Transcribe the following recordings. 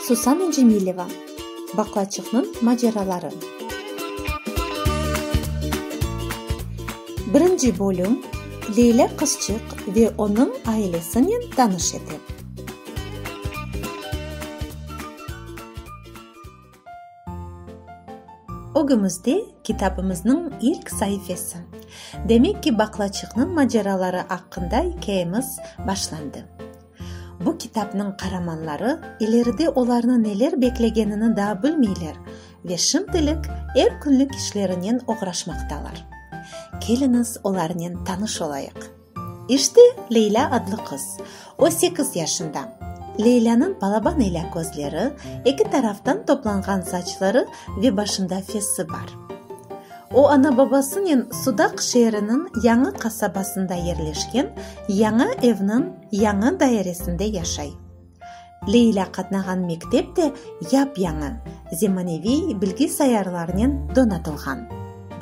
Susana Cemileva, Baqlaçıqnıñ maceraları. Birinci bölüm, Leylâ qızçıq ve onıñ ailesinen tanış ete. Ögümizde kitabımıznıñ ilk saifesi. Demek ki, Baqlaçıqnıñ maceraları aqqında ikâyemiz başlandı. Bu kitapnıñ qaramanları ileride olarnı neler beklegenini daa bilmeyler ve şimdilik er künlük işlerinen oğraşmaqtalar. Keliñiz olarnen tanış olayıq. İşte Leylâ adlı qız. O sekiz yaşında. Leylânıñ balaban elâ közleri, eki taraftan toplanğan saçları ve başında fesi bar. O ana-babasınen Sudaq şeeriniñ yañı qasabasında yerleşken yañı evniñ yañı dairesinde yaşay. Leylâ qatnağan mektep de yap-yañı, zemaneviy bilgisayarlarnen donatılğan.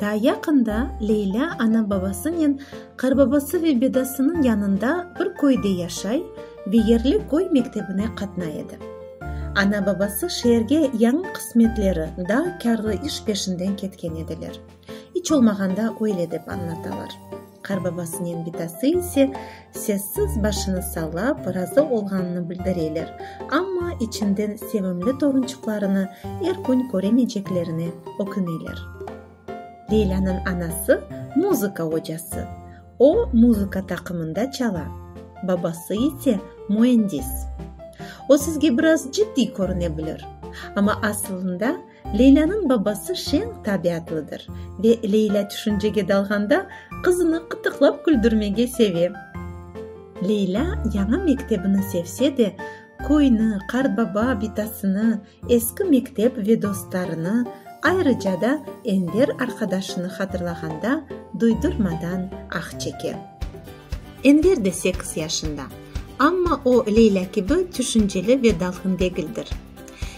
Daa yaqında Leylâ ana-babasınen qarbabası ve bedasınıñ yanında bir köyde yaşay ve yerli köy mektebine qatnay edi. Ana-babası şeerge yañı qısmetleri, daa kârlı iş peşinden ketken ediler. İç olmağanda öyle dep añlatalar. Qarbabasınen bitası ise sessiz başını sallap, razı olğanını bildireler, amma içinden sevimli torunçıqlarını er kün köremeyceklerine öküneler. Leylânıñ anası muzıka ocası. O, muzıka taqımında çala, babası ise müendis. O sizge biraz ciddiy körüne bilir, amma asılında Leylânıñ babası şeñ tabiatlıdır ve Leylâ tüşüncege dalğanda qızını qıtıqlap küldürmege seve. Leylâ yañı mektebini sevse de, köyni, qartbaba, bitasını, Eski mektep ve dostlarını, ayrıca da Enver arqadaşını hatırlağanda duydurmadan ah çeke. Enver de sekiz yaşında, amma o Leylâ kibi tüşünceli ve dalğın degildir.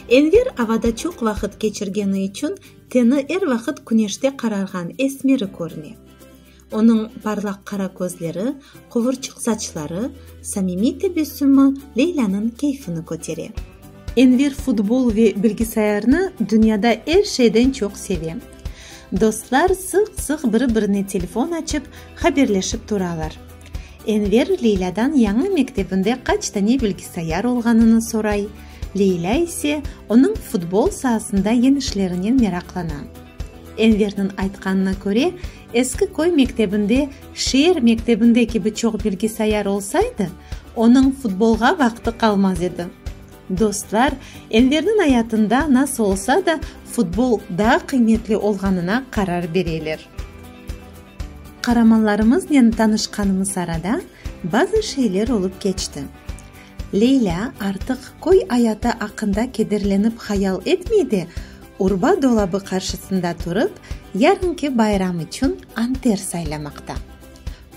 Enver avada çoq vaqıt keçirgeni içün teni er vaqıt küneşte qararğan esmeri körüne. Onıñ parlaq qara közleri, quvurçıq saçları, samimiy tebessümi Leylânıñ keyfini kötere. Enver futbol ve bilgisayarnı dünyada er şeyden çoq seve. Dostlar sıq-sıq biri-birine telefon açıp, haberleşip turalar. Enver Leylâdan yañı mektebinde qaç tane bilgisayar olğanını soray, Leylâ ise onıñ futbol saasında yeñişlerinen meraqlana. Enverniñ aytqanına köre, eski köy mektebinde şeer mektebinde kibi çoq bilgisayar olsaydı, onıñ futbolğa vaqtı qalmaz edi. Dostlar, Enverniñ ayatında nasıl olsa da futbol daa qıymetli olğanına qarar bereler. Qaramanlarımıznen tanışqanımız arada bazı şeyler olıp keçti. Leylâ artıq köy ayatı aqqında kederlenip hayal etmey de, urba dolabı qarşısında turıp, yarınki bayram içün anter saylamaqta.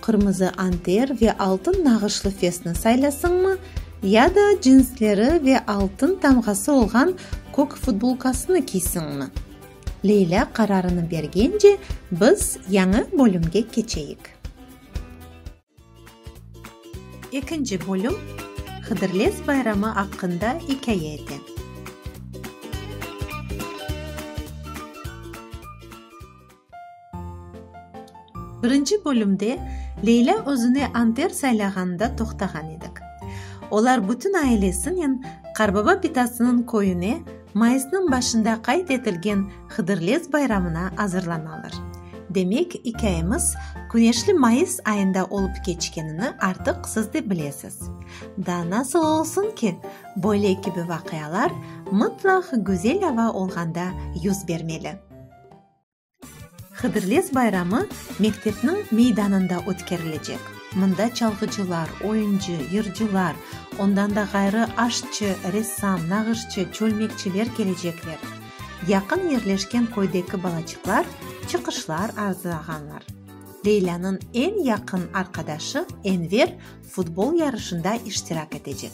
Qırmızı anter ve altın nağışlı fesni saylasıñmı, ya da cinsleri ve altın tamğası olğan kök futbolkasını kiysiñmi? Leylâ qararını bergence, biz yañı bölümge keçeyik. Ekinci bölüm Hıdırlez bayramı aqqında ikâye ete. Birinci bölümde Leylâ özüne anter saylağanında toqtağan edik. Olar bütün ailesinen qarbaba-bitasınıñ köyüne mayısnıñ başında qayd etilgen Hıdırlez bayramına azırlanalar. Demek, ikâyemiz küneşli mayıs ayında olıp keçkenini artıq siz de bilesiz. Daa nasıl olsun ki, böyle kibi vaqialar mıtlaq güzel ava olğanda yüz bermeli. Hıdırlez bayramı mektepniñ meydanında ötkerilecek. Mında çalğıcılar, oyuncı, yırcılar, ondan da ğayrı aşçı, ressam, nağışçı, çölmekçiler kelecekler. Yaqın yerleşken köydeki balaçıqlar çıqışlar arzılağanlar. Leylânıñ eñ yaqın arqadaşı Enver futbol yarışında iştirak etecek.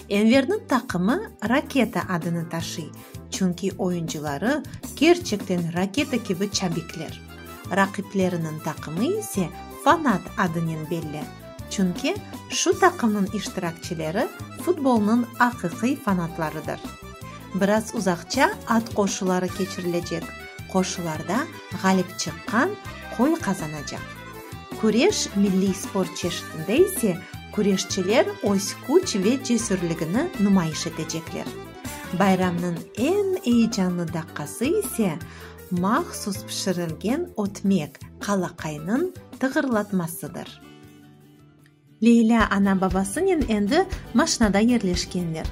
Enverniñ taqımı Raketa adını taşıy, çünki oyuncıları kerçekten raketa kibi çabikler. Raqipleriniñ taqımı ise Fanat adınen belli, çünki şu taqımnıñ iştirakçileri futbolnıñ aqiqiy fanatlarıdır. Biraz uzaqça at qoşuları keçirilecek, qoşularda ğalip çıqqan qoy qazanacaq. Küreş milliy sport çeşitinde ise küreşçiler öz küç ve cesürligini numayış etecekler. Bayramnıñ eñ eyecanlı daqqası ise mahsus pişirilgen ötmek, qalaqaynıñ tığırlatmasıdır. Leylâ ana-babasınen endi maşnada yerleşkenler.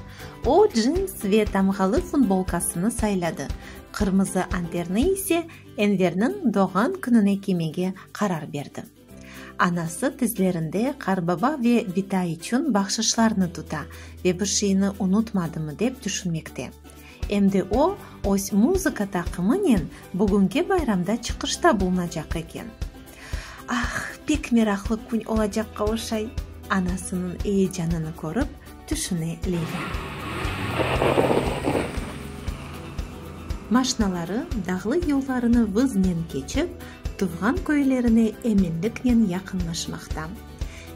O, cins ve tamğalı futbolkasını sayladı, qırmızı anterni ise Enverniñ doğğan kününe kiymege qarar berdi. Anası tizlerinde qarbaba ve bita içün bahşışlarnı tuta ve bir şeyni unutmadımı dep tüşünmekte. Em de o, öz muzıka taqımınen bugünki bayramda çıqışta bulunacaq eken. Ah, pek meraqlı kün olacaqqa oşay, anasınıñ eyecanını körip, tüşüne Leylâ. Maşnaları dağlı yollarını vıznen keçip, tuvğan köylerine eminliknen yaqınlaşmaqta.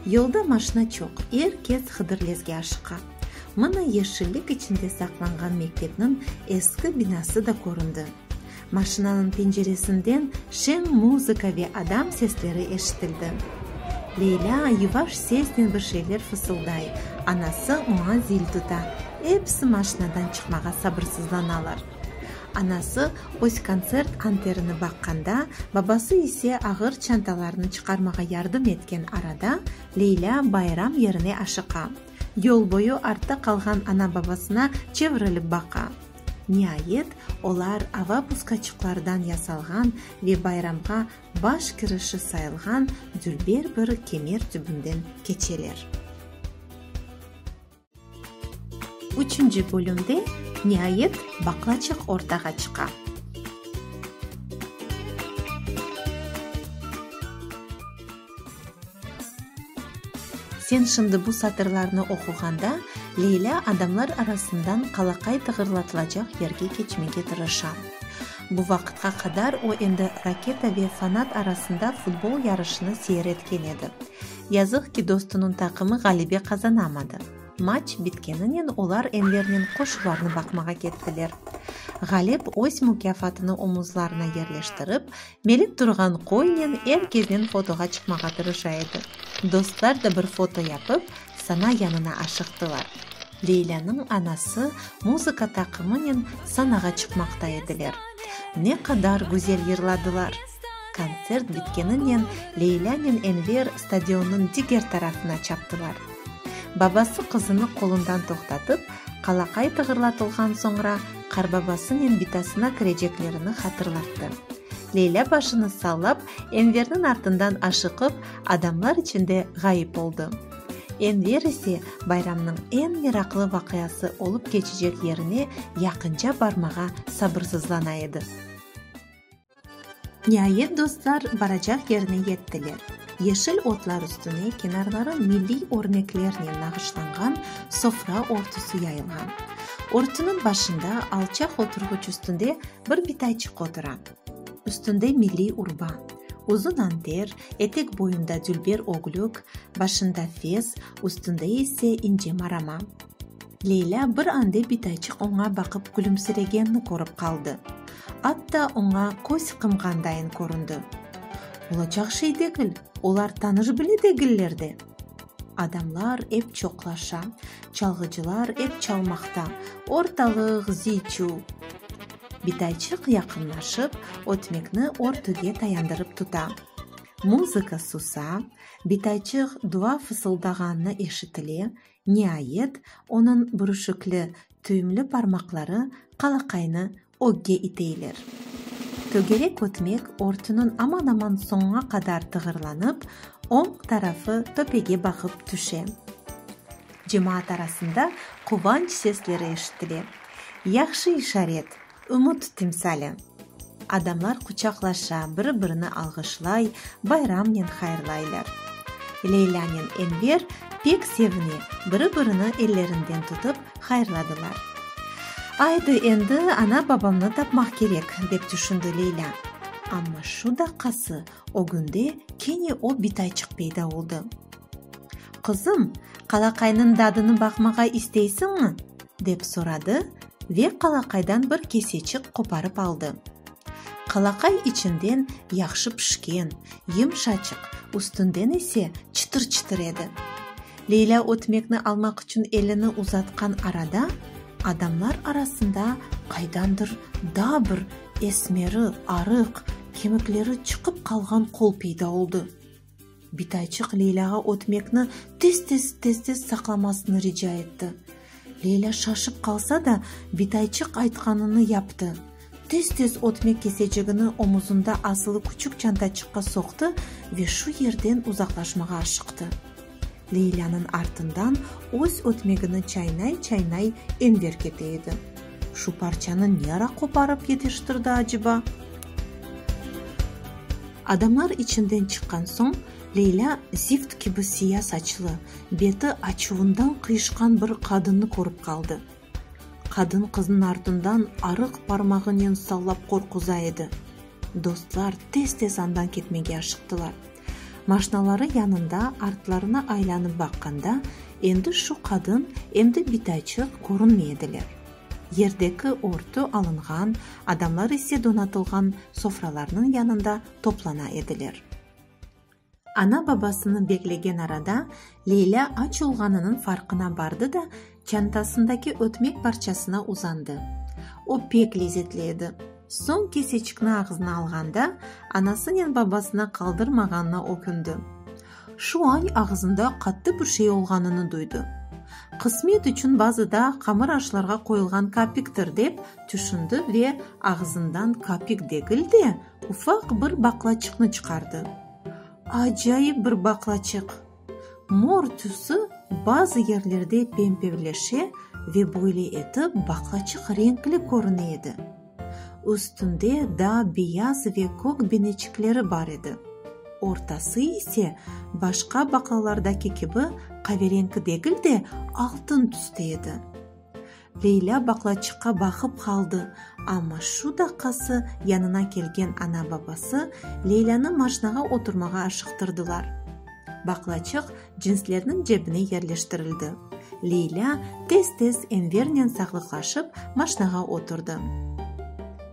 Yolda maşna çoq, er kes Hıdırlezge aşıqa. Mına yeşillik içinde saqlanğan mektepniñ eski binası da köründi. Maşinanıñ penceresinden şeñ muzıka ve adam sesleri eşitildi. Leylâ yuvaş sesnen bir şeyler fısılday, anası oña zil tuta. Episi maşinadan çıqmağa sabırsızlanalar. Anası öz kontsert anterini baqqanda, babası ise ağır çantalarını çıqarmağa yardım etken arada, Leylâ bayram yerine aşıqa. Yol boyu artta qalğan ana-babasına çevirilip baqa. Niayet, olar ava puskaçıqlardan yasalğan ve bayramğa baş kirişi sayılğan dülber bir kemer tübünden keçeler. Üçünci bölümde, niayet, baqlaçıq ortağa çıqa. Sen şimdi bu satırlarnı oquğanda, Leylâ adamlar arasından qalaqay tığırlatılacaq yerge keçmege tırışa. Bu vaqıtqa qadar o endi Raketa ve Fanat arasında futbol yarışını seyir etken edi. Yazıq ki, dostunıñ taqımı ğalebe qazanamadı. Matç bitkeninen olar Envernen qoşularnı baqmağa kettiler. Ğalip öz mukâfatını omuzlarına yerleştirip, melep turğan qoynen er keznen fotoğa çıqmağa tırışa edi. Dostlar da bir foto yapıp, sana yanına aşıqtılar. Leylânıñ anası muzıka taqımınen sanağa çıqmaqta ediler. Ne qadar güzel yırladılar! Kontsert bitkeninen Leylânen Enver stadionnıñ diger tarafına çaptılar. Babası qızını qolundan toqtatıp, qalaqay tığırlatılğan soñra qarbabasınen bitasına kireceklerini hatırlattı. Leylâ başını sallap, Enverniñ artından aşıqıp, adamlar içinde ğayıp oldı. Enver ise bayramnıñ eñ meraqlı vaqiası olıp keçecek yerine yaqınca barmağa sabırsızlana edi. Niayet dostlar baracaq yerine yettiler. Yeşil otlar üstüne kenarları milliy örneklernen nağışlanğan sofra örtüsi yayılğan. Örtüniñ başında alçaq oturğıç üstünde bir bitayçıq otura. Üstünde milliy urba, uzun anter, etek boyunda dülber öglük, başında fes, üstünde ise ince marama. Leylâ bir ande bitayçıq oña baqıp külümsiregenini körip qaldı. Atta oña köz qımğandayın köründi. Olacaq şey degil, olar tanış bile degiller de! Adamlar ep çoqlaşa, çalğıcılar ep çalmaqta, ortalıq ziy-çuv. Bitayçıq yaqınlaşıp, ötmekni örtüge tayandırıp tuta. Muzıka susa, bitayçıq dua fısıldağanı eşitile, Niayet, onıñ bürüşikli, tüyümli parmaqları qalaqaynı ögge iteyler. Tögerek ötmek örtüniñ aman-aman soñuna qadar tığırlanıp, oñ tarafı töpege baqıp tüşe. Cemaat arasında quvanç sesleri eşitile. Yahşı işaret! Ümüt timsali. Adamlar quçaqlaşa, biri-birini alğışlay, bayramnen hayırlaylar. Leylânen Enver pek sevine, biri-birini ellerinden tutıp hayırladılar. Aydı, endi ana-babamnı tapmaq kerek, dep tüşündi Leylâ. Amma şu daqqası ögünde kene o bitayçıq peyda oldı. Qızım, qalaqaynıñ dadını baqmağa isteysiñmi? dep soradı. ve qalaqaydan bir keseçik qoparıp aldı. Qalaqay içinden yahşı pişken, yımşaçıq, üstünden ise çıtır-çıtır edi. Leylâ ötmekni almaq içün elini uzatqan arada, adamlar arasında qaydandır daa bir esmeri, arıq, kemikleri çıqıp qalğan qol peyda oldı. Bitayçıq Leylâğa ötmekni tez-tez, tez-tez saqlamasını rica etti. Leylâ şaşıp qalsa da, bitayçıq aytqanını yaptı. Tez-tez ötmek kesecigini omuzında asılı küçük çantaçıqqa soqtı ve şu yerden uzaqlaşmağa aşıqtı. Leylânıñ artından öz ötmegini çaynay-çaynay Enver kete edi. Şu parçanı ne ara qoparıp yetiştirdi aceba? Adamlar içinden çıqqan soñ, Leylâ zift kibi siya saçlı, beti açuvından qıyışqan bir qadınnı körip qaldı. Qadın qıznıñ artından arıq parmağınen sallap qorquza edi. Dostlar tez-tez andan ketmege aşıqtılar. Maşnaları yanında artlarına aylanıp baqqanda, endi şu qadın, em de bitayçıq körünmey ediler. Yerdeki örtü alınğan, adamlar ise donatılğan sofralarnıñ yanında toplana ediler. Ana-babasını beklegen arada Leylâ aç olğanınıñ farqına bardı da, çantasındaki ötmek parçasına uzandı. O pek lezetli edi. Soñ keseçikni ağzına alğanda, anasınen babasına qaldırmağanına ökündi. Şu an ağzında qattı bir şey olğanını duydı. Qısmet içün bazıda qamır aşlarğa qoyulğan kapiktir dep tüşündi ve ağzından kapik degil de, ufaq bir baqlaçıqnı çıqardı. Acayip bir baqlaçıq! Mor tüsü bazı yerlerde pempevleşe ve böyle etip baqlaçıq renkli körüne edi. Üstünde daa beyaz ve kök beneçikleri bar edi. Ortası ise başqa baqlalardaki kibi qaverenki degil de, altın tüste edi. Leylâ baqlaçıqqa baqıp qaldı, amma şu daqqası yanına kelgen ana-babası Leylânı maşnağa oturmağa aşıqtırdılar. Baqlaçıq cinslerniñ cebine yerleştirildi. Leylâ tez-tez Envernen sağlıqlaşıp, maşnağa oturdı.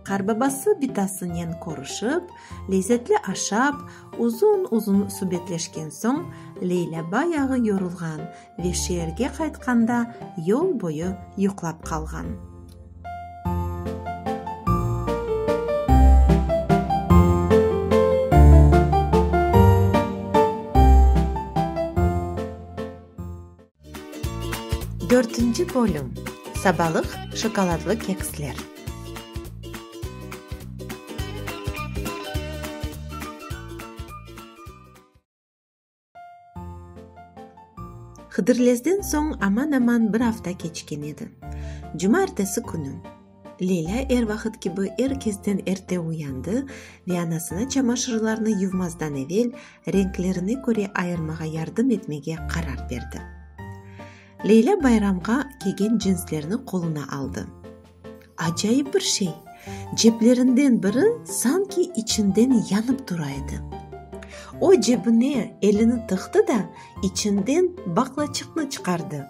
Qarbabası bitasınen körüşip, lezetli aşap, uzun-uzun subetleşken soñ, Leylâ bayağı yorulğan ve şeerge qaytqanda yol boyu yuqlap qalğan. Dörtünci bölüm. Sabalıq şokoladlı keksler. Hıdırlezden soñ aman-aman bir afta keçken edi. Cumaertesi künü. Leylâ er vaqıt kibi er kesten erte uyandı ve anasına çamaşırlarnı yuvmazdan evel renklerine köre ayırmağa yardım etmege qarar berdi. Leylâ bayramğa kiygen cinslerini qoluna aldı. Acayip bir şey, ceplerinden biri sanki içinden yanıp tura edi. O cebine elini tıqtı da, içinden baqlaçıqnı çıqardı.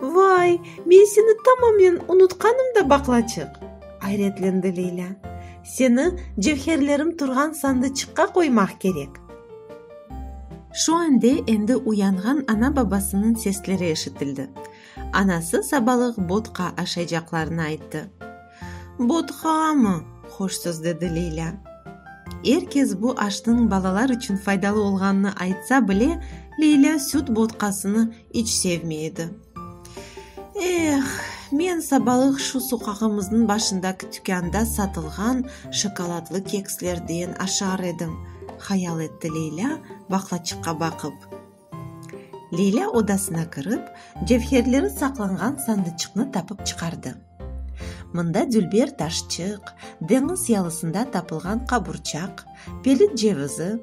Vay, men seni tamamen unutqanım da, baqlaçıq! ayretlendi Leylâ. Seni cevherlerim turğan sandıçıqqa qoymaq kerek. Şu ande endi uyanğan ana-babasınıñ sesleri eşitildi. Anası sabalıq botqa aşaycaqlarını ayttı. Botqamı? hoşsuz dedi Leylâ. Er kes bu aşnıñ balalar içün faydalı olğanını aytsa bile, Leylâ süt botqasını iç sevmey edi. Eh, men sabalıq şu soqağımıznıñ başındaki tükânda satılğan şokoladlı kekslerden aşar edim, hayal etti Leylâ baqlaçıqqa baqıp. Leylâ odasına kirip, cevherleri saqlanğan sandıçıqnı tapıp çıqardı. Mında dülber taşçıq, deñiz yalısında tapılğan qaburçaq, pelit cevizi,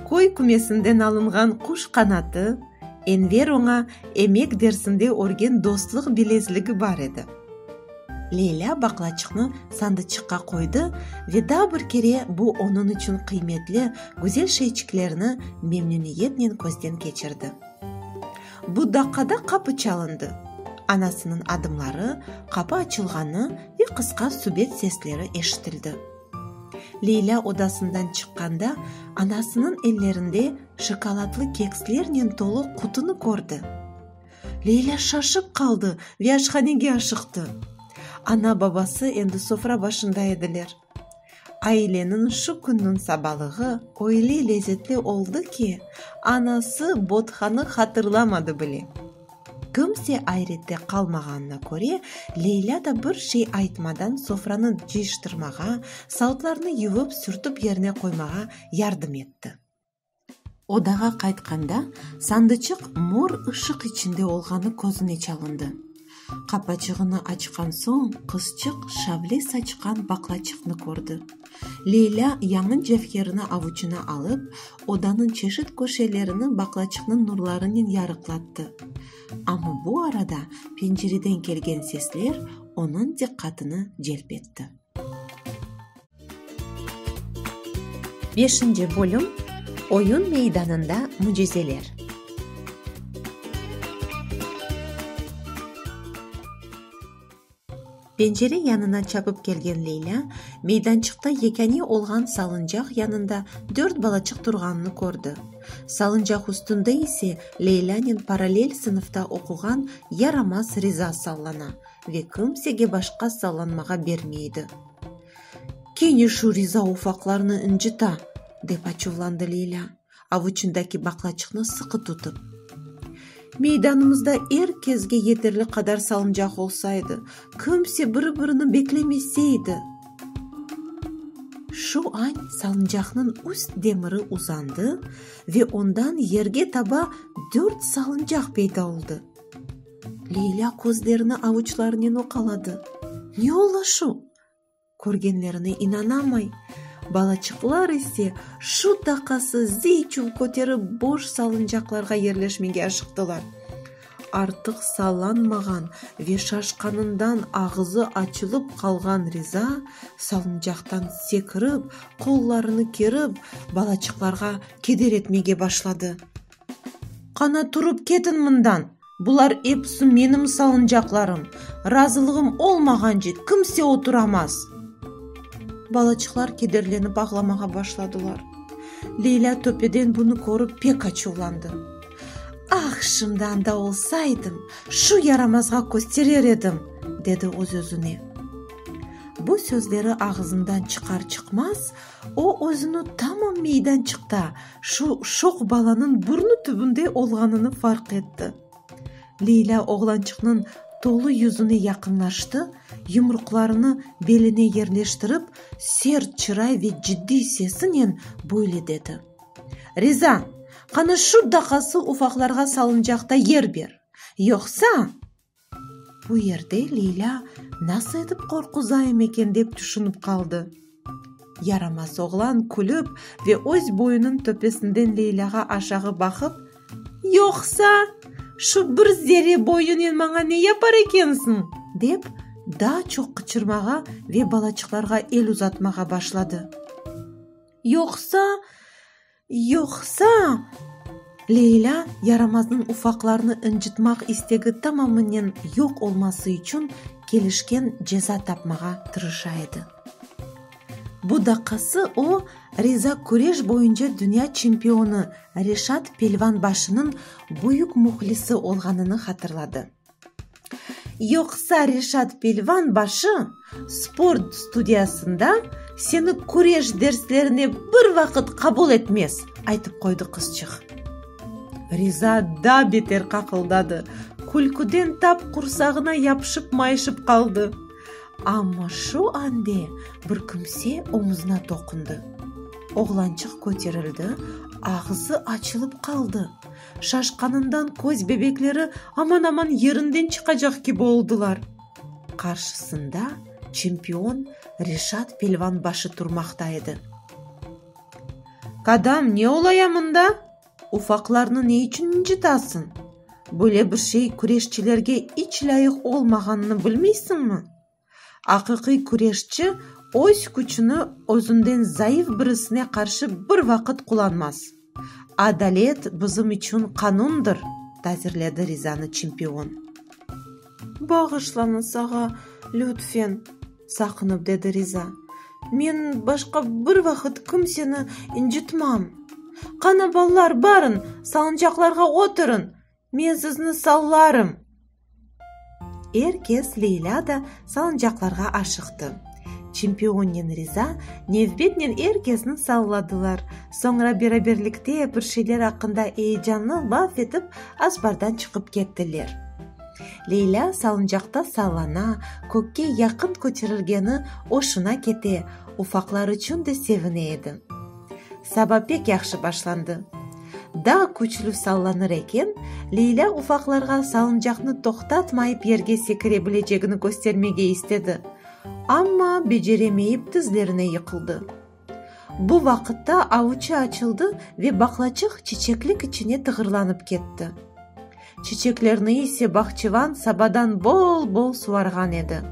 köy kümesinden alınğan quş qanatı, Enver oña emek dersinde örgen dostluq bilezligi bar edi. Leylâ baqlaçıqnı sandıçıqqa qoydı ve daa bir kere bu onıñ içün qıymetli, güzel şeyçiklerni memnüniyetnen közden keçirdi. Bu daqqada qapı çalındı. Anasınıñ adımları, qapı açılğanı ve qısqa subet sesleri eşitildi. Leylâ odasından çıqqanda, anasınıñ ellerinde şokoladlı kekslernen tolu qutunı kördi. Leylâ şaşıp qaldı ve aşhanege aşıqtı. Ana-babası endi sofra başında ediler. Aileniñ şu künniñ sabalığı öyle lezetli oldı ki, anası botqanı hatırlamadı bile. Kimse ayrette qalmağanına köre, Leylâ da bir şey aytmadan sofranı cıyıştırmağa, savutlarnı yuvıp, sürtip yerine qoymağa yardım etti. Odağa qaytqanda, sandıçıq mor ışıq içinde olğanı közüne çalındı. Qapaçığını açqan soñ, qızçıq şavle saçqan baqlaçıqnı kördi. Leylâ yañı cevherini avuçına alıp, odanıñ çeşit köşelerini baqlaçıqnıñ nurlarınen yarıqlattı. Amma bu arada pencereden kelgen sesler onıñ diqqatını celp etti. Beşinci bölüm, Oyun meydanında mücizeler. Pencere yanına çapıp kelgen Leylâ, meydançıqta yekâne olğan salıncaq yanında dört balaçıq turğanını kördi. Salıncaq üstünde ise Leylânen parallel sınıfta oquğan yaramaz Riza sallana ve kimsege başqa sallanmağa bermey edi. Kene şu Riza ufaqlarnı ıncıta, dep açuvlandı Leylâ, avuçındaki baqlaçıqnı sıqı tutıp. Meydanımızda er kesge yeterli qadar salıncaq olsaydı, kimse biri-birini beklemeseydi. Şu añ salıncaqnıñ üst demiri uzandı ve ondan yerge taba dört salıncaq peyda oldı. Leylâ közlerini avuçlarınen oqaladı. Ne ola şu? Körgenlerine inanamay. Balaçıqlar ise şu daqqası ziy-çuv köterip boş salıncaqlarğa yerleşmege aşıqtılar. Artıq sallanmağan ve şaşqanından ağızı açılıp qalğan Riza salıncaqtan sekirip, qollarını kerip, balaçıqlarğa keder etmege başladı. Qana turıp ketiñ mından, bular episi menim salıncaqlarım, razılığım olmağance kimse oturamaz! Balaçıqlar kederlenip ağlamağa başladılar. Leylâ töpeden bunı körip pek açuvlandı. Ah, şimdi anda olsaydım, şu yaramazğa kösterer edim, dedi öz-özüne. Bu sözleri ağızından çıqar-çıqmaz, o özüni tamam meydançıqta, şu şoq balanıñ burnu tübünde olğanını farq etti. Leylâ oğlançıqnıñ tolu yüzüne yaqınlaştı, yumruqlarını beline yerleştirip, sert çıray ve ciddiy sesinen böyle dedi, Riza, qana şu daqqası ufaqlarğa salıncaqta yer ber, yoqsa. Bu yerde Leylâ nasıl etip qorquzayım eken dep tüşünip qaldı. Yaramaz oğlan külip ve öz boyunıñ töpesinden Leylâğa aşağı baqıp, Yoqsa, şu bir zerre boyunen maña ne yapar ekensiñ? dep, daa çoq qıçırmağa ve balaçıqlarğa el uzatmağa başladı. Yoqsa, Yoqsa! Leylâ, yaramaznıñ ufaqlarnı ıncıtmaq istegi tamamınen yoq olması içün kelişken ceza tapmağa tırışa edi. Bu daqqası o, Riza küreş boyunca dünya çempionı Reşat Pelvanbaşınıñ büyük mühlisi olğanını hatırladı. Yoqsa Reşat Pelvanbaşı sport studiyasında seni küreş derslerine bir vaqıt qabul etmez, aytıp qoydı qızçıq. Riza daa beter qaqıldadı, külküden tap qursağına yapışıp mayışıp qaldı. Amma şu ande bir kimse omuzına toqundı. Oğlançıq köterildi, ağzı açılıp qaldı. Şaşqanından köz bebekleri aman-aman yerinden çıqacaq kibi oldılar. Qarşısında çempion Reşat Pelvanbaşı turmaqta edi. Kadâm, ne olaya mında? Ufaqlarnı ne içün ıncıtasıñ? Böyle bir şey küreşçilerge iç lâyıq olmağanını bilmeysiñmi? Aqiqiy küreşçi öz küçüni özünden zayıf birisine qarşı bir vaqıt qullanmaz. Adalet bizim içün qanundır, tazirledi Rizanı çempion. Bağışlañız, ağa, lütfen, saqınıp dedi Riza. Men başqa bir vaqıt kimseni ıncıtmam. Qana, balalar, barıñ, salıncaqlarğa oturıñ, men sizni sallarım! Er kes, Leylâ da, salıncaqlarğa aşıqtı. Çempionnen Riza nevbetnen er kesni salladılar, soñra beraberlikte bir şeyler aqqında eyecanlı laf etip, azbardan çıqıp kettiler. Leylâ salıncaqta sallana, kökke yaqın köterilgeni oşuna kete, ufaqlar içün de sevine edi. Saba pek yahşı başlandı. Daa küçlü sallanır eken, Leylâ ufaqlarğa salıncaqnı toqtatmayıp yerge sekire bilecegini köstermege istedi, amma beceremeyip tizlerine yıqıldı. Bu vaqıtta avuçı açıldı ve baqlaçıq çiçeklik içine tığırlanıp ketti. Çiçeklerni ise bağçıvan sabadan bol-bol suvarğan edi.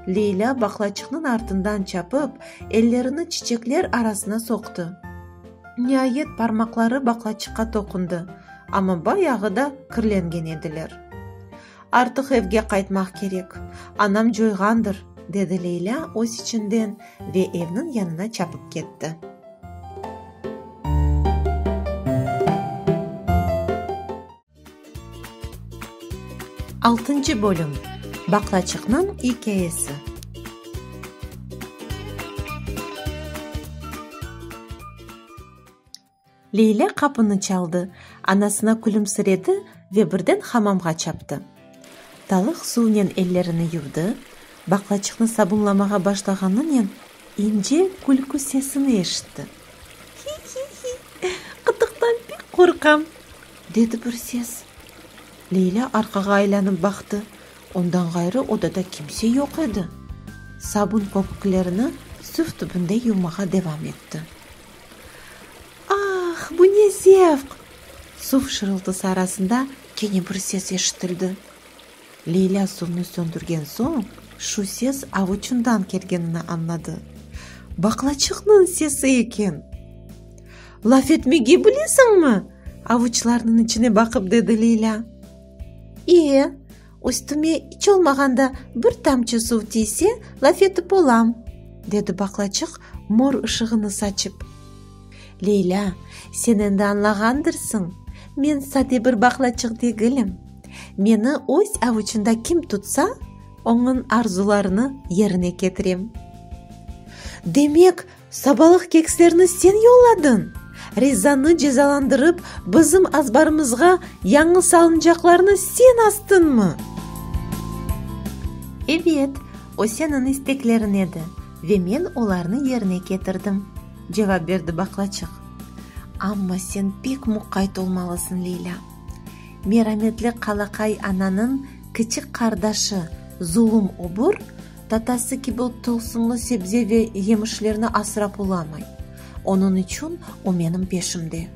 Leylâ baqlaçıqnıñ artından çapıp, ellerini çiçekler arasına soqtı. Niayet, parmaqları baqlaçıqqa toqundı, amma bayağı da kirlengen ediler. Artıq evge qaytmaq kerek, anam coyğandır, dedi Leylâ öz içinden ve evniñ yanına çapıp ketti. Altıncı bölüm. Baqlaçıqnıñ ikâyesi. Leylâ qapını çaldı, anasına külümsiredi ve birden hamamğa çaptı. Talıq suvnen ellerini yuvdı, baqlaçıqnı sabunlamağa başlağanınen ince külkü sesini eşitti. Hi-hi-hi, qıtıqtan pek qorqam, dedi bir ses. Leylâ arqağa aylanıp baqtı, ondan ğayrı odada kimse yoq edi. Sabun köpüklerini suv tübünde yuvmağa devam etti. Ah, bu ne zevq! Suv şırıltısı arasında kene bir ses eşitildi. Leylâ suvnı söndürgen soñ, şu ses avuçından kelgenini añladı. Baqlaçıqnıñ sesi eken! Laf etmege bilesiñmi? avuçlarnıñ içine baqıp dedi Leylâ. E, üstüme iç olmağanda bir tamçı suv tiyse, laf etip olam, dedi baqlaçıq mor ışığını saçıp. Leylâ, sen endi añlağandırsıñ, men sade bir baqlaçıq degilim. Meni öz avuçında kim tutsa, onıñ arzularını yerine ketirem. Demek, sabalıq kekslerni sen yolladıñ? Rizanı cezalandırıp, bizim azbarımızğa yañı salıncaqlarnı sen astıñmı? Ebet, o seniñ istekleriñ edi ve men olarnı yerine ketirdim, cevap berdi baqlaçıq. Amma sen pek muqayt olmalısıñ, Leylâ. Merametli qalaqay ananıñ kiçik qardaşı Zulum obur, tatası kibi tılsımlı sebze ve yemişlerni asrap olamay. Onıñ içün o menim peşimde.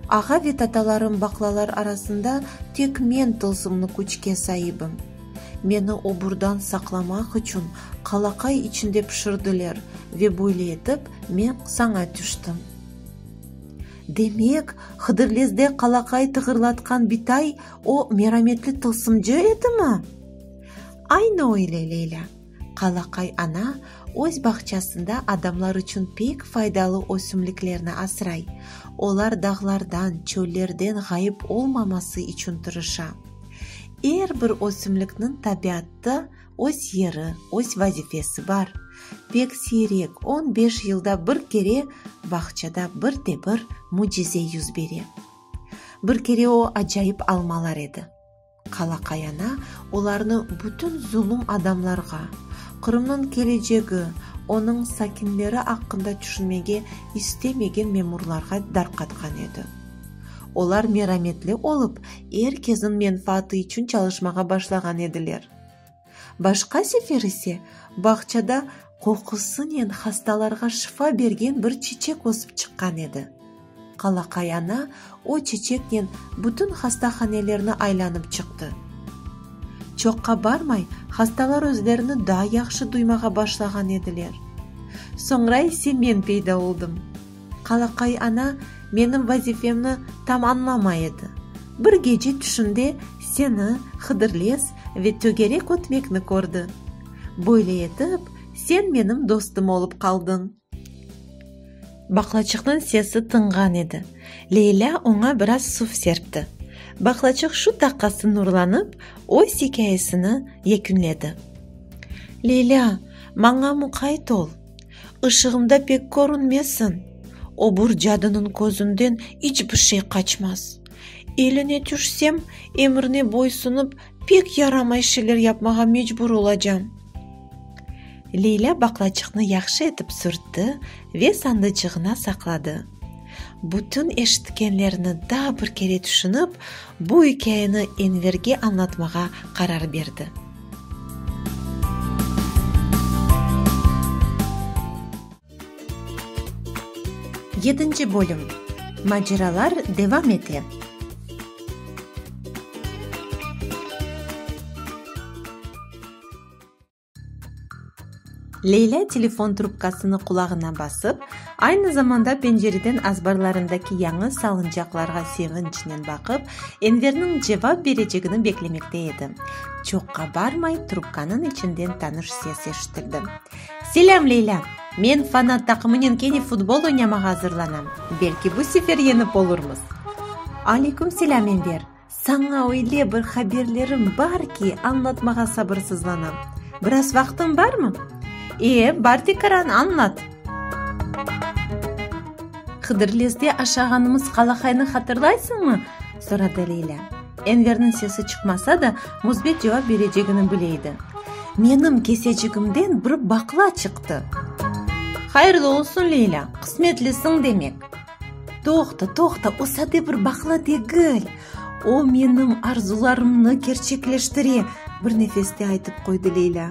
Ağa ve tatalarım baqlalar arasında tek men tılsımlı küçke saibim. Meni oburdan saqlamaq içün qalaqay içinde pişirdiler ve böyle etip men saña tüştim. Demek, Hıdırlezde qalaqay tığırlatqan bitay o merametli tılsımcı edimi? Aynı öyle, Leylâ. Qalaqay ana öz bağçasında adamlar içün pek faydalı ösümliklerni asray, olar dağlardan, çöllerden ğayıp olmaması içün tırışa. Er bir ösümlikniñ tabiatta öz yeri, öz vazifesi bar. Pek siyrek, on beş yılda bir kere bağçada bir de bir mücize yüz bere. Bir kere o acayip almalar edi. Qalaqay ana olarnı bütün zulum adamlarğa, Qırımnıñ kelecegi, onıñ sakinleri aqqında tüşünmege istemegen memurlarğa darqatqan edi. Olar merametli olıp, er kesniñ menfaatı içün çalışmağa başlağan ediler. Başqa sefer ise bağçada qoqusınen hastalarğa şifa bergen bir çiçek ösip çıqqan edi. Qalaqay ana o çiçeknen bütün hastahanelerni aylanıp çıqtı. Çoqqa barmay, hastalar özlerini daa yahşı duymağa başlağan ediler. Soñra ise men peyda oldım. Qalaqay ana menim vazifemni tam añlamay edi. Bir gece tüşünde. Seni, Hıdırlez ve tögerek ötmekni kördi. Böyle etip, sen menim dostum olıp qaldıñ. Baqlaçıqnıñ sesi tınğan edi. Leylâ oña biraz suv serpti. Baqlaçıq şu daqqası nurlanıp, öz ikâyesini yekünledi. Leylâ, maña muqayt ol! Işığımda pek körünmesiñ! Obur cadınıñ közünden iç bir şey qaçmaz. Eline tüşsem, emrine boysunıp, pek yaramay şeyler yapmağa mecbur olacam. Leylâ baqlaçıqnı yahşı etip sürtti ve sandıçığına saqladı. Bütün eşitkenlerini daa bir kere tüşünip, bu ikâyeni Enverge añlatmağa qarar berdi. Yedinci bölüm. Maceralar devam ete. Leylâ telefon trubkasını qulağına basıp, aynı zamanda pencereden azbarlarındaki yañı salıncaqlarğa sevinçnen baqıp, Enverniñ cevap berecegini beklemekte edi. Çoqqa barmay, trubkanıñ içinden tanış ses eşitildi. Selâm, Leylâ! Men fanat taqımınen kene futbol oynamağa azırlanam. Belki bu sefer yeñip olurmız. Aleyküm selâm, Enver! Saña öyle bir haberlerim bar ki, añlatmağa sabırsızlanam. Biraz vaqtıñ barmı? E, bar tekaran, añlat. Hıdırlezde aşağanımız qalaqaynı hatırlaysıñmı? soradı Leylâ. Enverniñ sesi çıqmasa da, müsbet cevap berecegini bile edi. Menim keseçigimden bir baqla çıqtı. Hayırlı olsun, Leylâ, qısmetlisiñ demek. Toqta, toqta, o sade bir baqla degil. O menim arzularımnı kerçekleştire, bir nefeste aytıp qoydı Leylâ.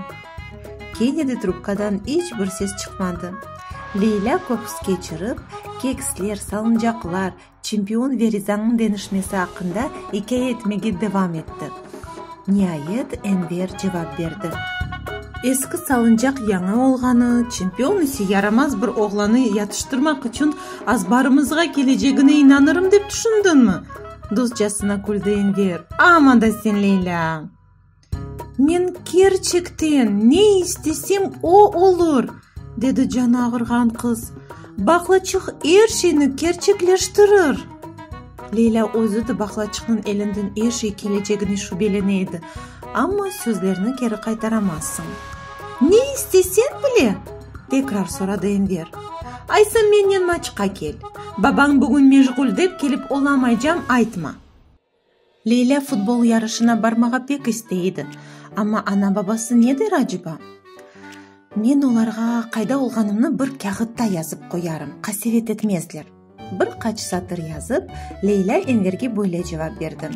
Kene de trubkadan iç bir ses çıqmadı. Leylâ köküs keçirip, keksler, salıncaqlar, çempion ve Rizanıñ deñişmesi aqqında ikâye etmege devam etti. Niayet, Enver cevap berdi. Eski salıncaq yañı olğanı, çempion ise yaramaz bir oğlanı yatıştırmaq içün azbarımızğa kelecegine inanırım dep tüşündiñmi? dostcasına küldi Enver. Aman da sen, Leylâ! Men kerçekten ne istesem, o olur, dedi canı ağırğan qız. Baqlaçıq er şeyni kerçekleştirir. Leylâ özü de baqlaçıqnıñ elinden er şey kelecegine şübelene edi, amma sözlerini keri qaytaramazsıñ. Ne istesen bile? tekrar soradı Enver. Aysa mennen maçqa kel. Babañ bugün meşğul dep kelip olamaycam aytma. Leylâ futbol yarışına barmağa pek istey edi, amma ana-babası ne der aceba? Men olarğa qayda olğanımnı bir kâğıtta yazıp qoyarım, qasevet etmezler. Bir qaç satır yazıp, Leylâ Enverge böyle cevap berdi,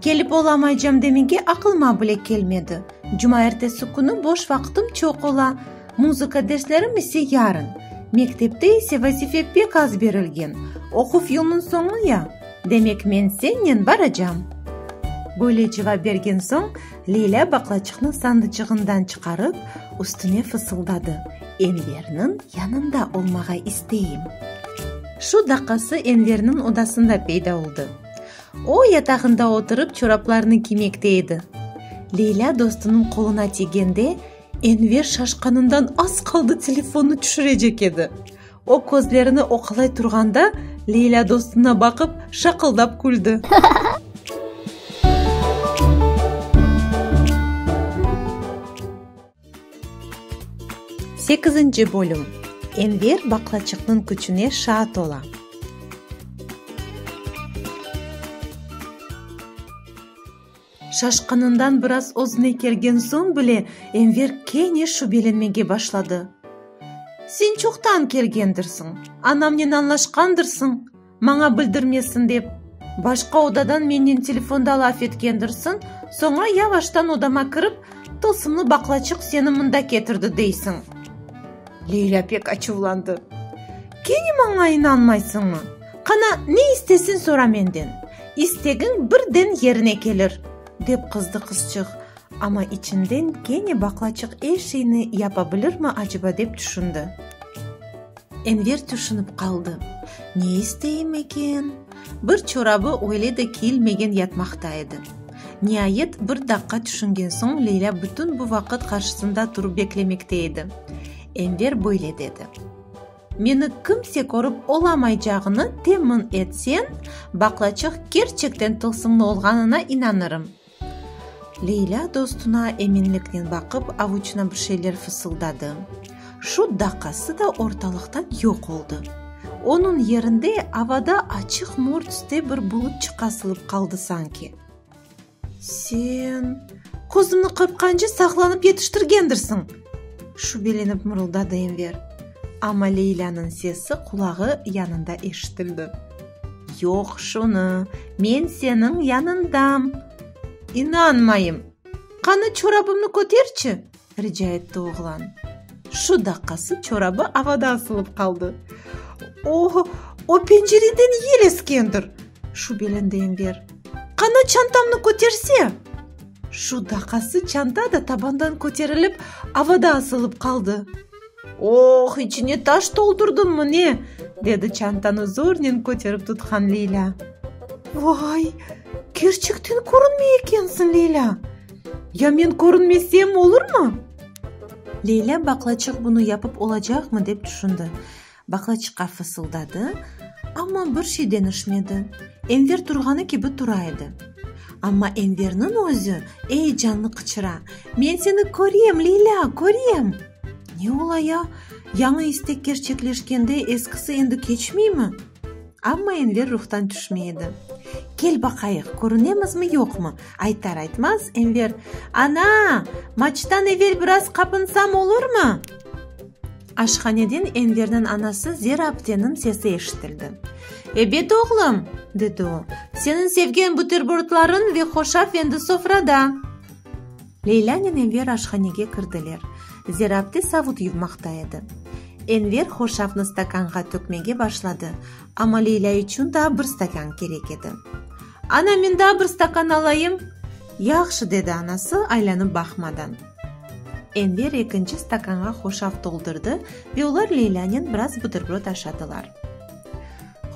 Kelip olamaycam demege aqlıma bile kelmedi. Cumaertesi künü boş vaqtım çoq ola, muzıka derslerim ise yarın. Mektepte ise vazife pek az berilgen, oquv yılnıñ soñu ya. Demek men sennen baracam. Böyle cevap bergen soñ, Leylâ baqlaçıqnı sandıçığından çıqarıp, üstüne fısıldadı, Enverniñ yanında olmağa isteyim. Şu daqqası Enverniñ odasında peyda oldı. O, yatağında oturıp, çoraplarını kiymekte edi. Leylâ dostunıñ qoluna tiygende, Enver şaşqanından az qaldı telefonnı tüşürecek edi. O közlerini oqalay turğanda, Leylâ dostuna baqıp, şaqıldap küldi. Sekizinci bölüm. Enver baqlaçıqnıñ küçüne şaat ola. Şaşqınından biraz özüne kelgen soñ bile Enver kene şübelenmege başladı. Sen çoqtan kelgendirsiñ, anamnen añlaşqandırsıñ, maña bildirmesin dep. Başqa odadan mennen telefonda laf etkendirsiñ, soñra yavaştan odama kirip, tılsımlı baqlaçıq seni mında ketirdi deysiñ. Leylâ pek açuvlandı. Kene maña inanmaysıñmı? Qana, ne isteseñ sora menden. İstegiñ birden yerine kelir, dep qızdı qızçıq, amma içinden kene baqlaçıq er şeyni yapa bilirmi aceba dep tüşündi. Enver tüşünip qaldı. Ne isteyim eken? Bir çorabı öyle de kiyilmegen yatmaqta edi. Niayet, bir daqqa tüşüngen soñ, Leylâ bütün bu vaqıt qarşısında turıp beklemekte edi. Enver böyle dedi. Meni kimse körip olamaycağını temin etseñ, baqlaçıq kerçekten tılsımlı olğanına inanırım. Leylâ dostuna eminliknen baqıp, avuçına bir şeyler fısıldadı. Şu daqqası da ortalıqtan yoq oldı. Onıñ yerinde avada açıq mor tüste bir bulutçıq asılıp qaldı sanki. Sen közümni qırpqance saqlanıp yetiştirgendirsiñ! şübelenip mırıldadı Enver. Amma Leylânıñ sesi qulağı yanında eşitildi. Yoq şunı, men seniñ yanındam! İnanmayım! Qanı çorabımnı köterçi! rica etti oğlan. Şu daqqası çorabı avada asılıp qaldı. O, o pencereden yel eskendir! şübelendi Enver. Qana çantamnı köterse! Şu daqqası çanta da tabandan köterilip, avada asılıp qaldı. Oh, içine taş toldurdıñmı ne? dedi çantanı zornen köterip tutqan Leylâ. Vay, kerçekten körünmey ekensiñ, Leylâ! Ya men körünmesem, olurmı? Leylâ baqlaçıq bunı yapıp olacaqmı, dep tüşündi. Baqlaçıqqa fısıldadı, amma bir şey deñişmedi, Enver turğanı kibi tura edi. Amma Enverniñ özü eyecanlı qıçıra, Men seni körem, Leylâ, körem! Ne ola ya, yañı istek kerçekleşkende eskisi endi keçmeymi? Amma Enver ruhtan tüşmey edi. Kel baqayıq, körünemizmi-yoqmı? Aytar-aytmaz, Enver, Ana, maçtan evel biraz qapınsam olurmı? Aşhaneden Enverniñ anası Zera apteniñ sesi eşitildi. Ebet, oğlum, dedi o, seniñ sevgen buterbrotlarıñ ve hoşaf endi sofrada. Leylânen Enver aşhanege kirdiler. Zera apte savut yuvmaqta edi. Enver hoşafnı stakanğa tökmege başladı, amma Leylâ içün daa bir stakan kerek edi. Ana, men daa bir stakan alayım? Yahşı, dedi anası, aylanıp baqmadan. Enver ekinci stakanğa hoşaf toldurdı ve olar Leylânen biraz buterbrot aşadılar.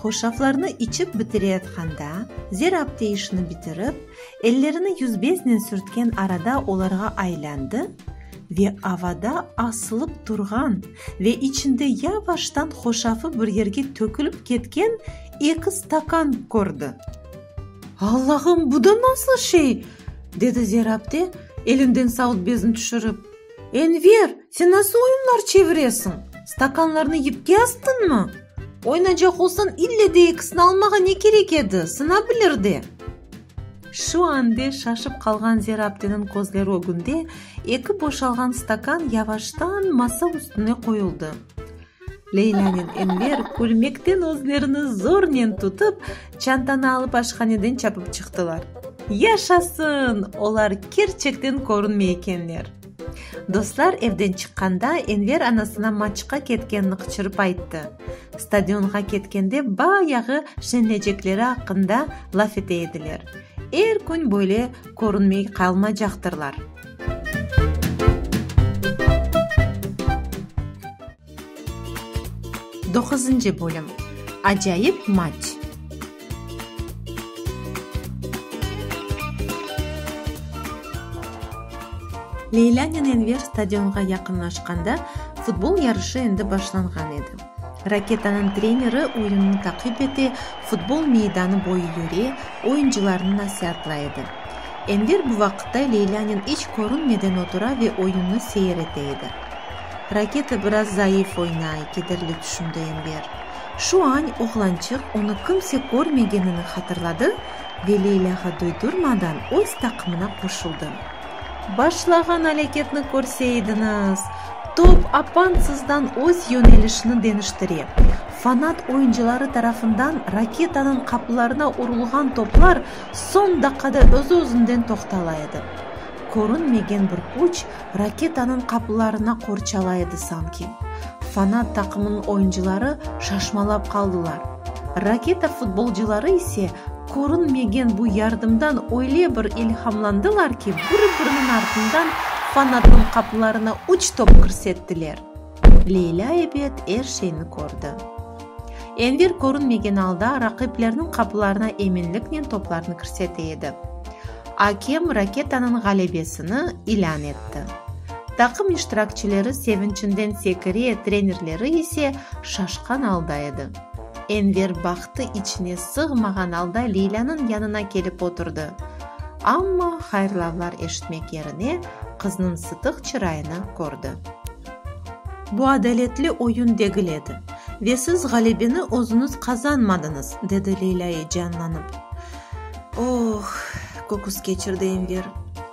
Hoşaflarnı içip bitireyatqanda, Zera apte işini bitirip, ellerini yüzbeznen sürtken arada olarğa aylandı ve avada asılıp turğan ve içinde yavaştan hoşafı bir yerge tökülip ketken eki stakan kördi. Allahım, bu da nasıl şey? dedi Zera apte, elinden savut bezini tüşürip. Enver, sen nasıl oyunlar çeviresiñ? Stakanlarnı yipke astıñmı? Oynacaq olsañ, ille de ekisini almağa ne kerek edi, sına bilir de. Şu ande şaşıp qalğan Zera apteniñ közleri ögünde eki boşalğan stakan yavaştan masa üstüne qoyuldı. Leylânen Enver külmekten özlerini zornen tutıp, çantanı alıp aşhaneden çapıp çıqtılar. Yaşasın, olar kerçekten körünmey ekenler! Dostlar evden çıqqanda Enver anasına matçqa ketkenini qıçırıp ayttı. Stadionğa ketkende bayağı şeñlecekleri aqqında laf ete ediler. Er kün böyle körünmey qalmaycaqtırlar. Doquzıncı bölüm. Acayip matç. Leylânen Enver stadionğa yaqınlaşqanda, futbol yarışı endi başlanğan edi. Raketanıñ treneri oyunnı taqip ete, futbol meydanı boyu yüre, oyuncılarnı nasiatlay edi. Enver bu vaqıtta Leylânen iç körünmeden otura ve oyunnı seyir ete edi. Raketa biraz zayıf oynay, kederli tüşündi Enver. Şu añ oğlançıq onı kimse körmegenini hatırladı ve Leylâğa duydurmadan öz taqımına qoşuldı. Başlağan aleketni körseydiñiz! Top apansızdan öz yönelişini deñiştire. Fanat oyuncıları tarafından raketanıñ qapılarına urulğan toplar soñ daqqada özü-özünden toqtala edi. Körünmegen bir küç raketanıñ qapılarına qorçalay edi sanki. Fanat taqımınıñ oyuncıları şaşmalap qaldılar. Raketa futbolcıları ise körünmegen bu yardımdan öyle bir ilhamlandılar ki, bir-biriniñ artından Fanatnıñ qapılarına üç top kirsettiler. Leylâ ebet er şeyni kördi. Enver körünmegen alda raqiplerniñ qapılarına eminliknen toplarnı kirsete edi. Akem raketanıñ ğalebesini ilân etti. Taqım iştirakçileri sevinçinden sekire, trenerleri ise şaşqan alda edi. Enver bahtı içine sığmağan alda Leylânıñ yanına kelip oturdı. Amma hayırlavlar eşitmek yerine qıznıñ sıtıq çırayını kördi. Bu adaletli oyun degil edi ve siz ğalebeni özüñiz qazanmadıñız, dedi Leylâ eyecanlanıp. Oh, köküs keçirdi Enver,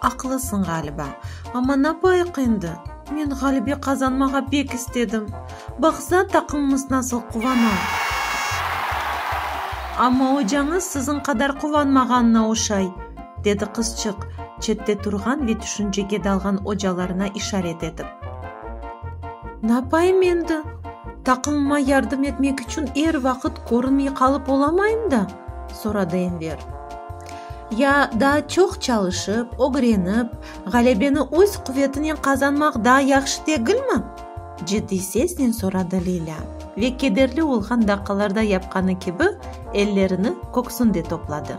aqlısıñ ğaliba, amma napayıq endi? Men ğalebe qazanmağa pek istedim. Baqsa, taqımımız nasıl quvana. Amma ocañız siziñ qadar quvanmağanına oşay, dedi qızçıq, çette turğan ve tüşüncege dalğan ocalarına işaret etip. Napayım endi? Taqımıma yardım etmek içün er vaqıt körünmey qalıp olamayım da? soradı Enver. Ya daa çoq çalışıp, ögrenip, ğalebeni öz quvetinen qazanmaq daa yahşı degilmi? ciddiy sesnen soradı Leylâ ve kederli olğan daqqalarda yapqanı kibi, ellerini köksünde topladı.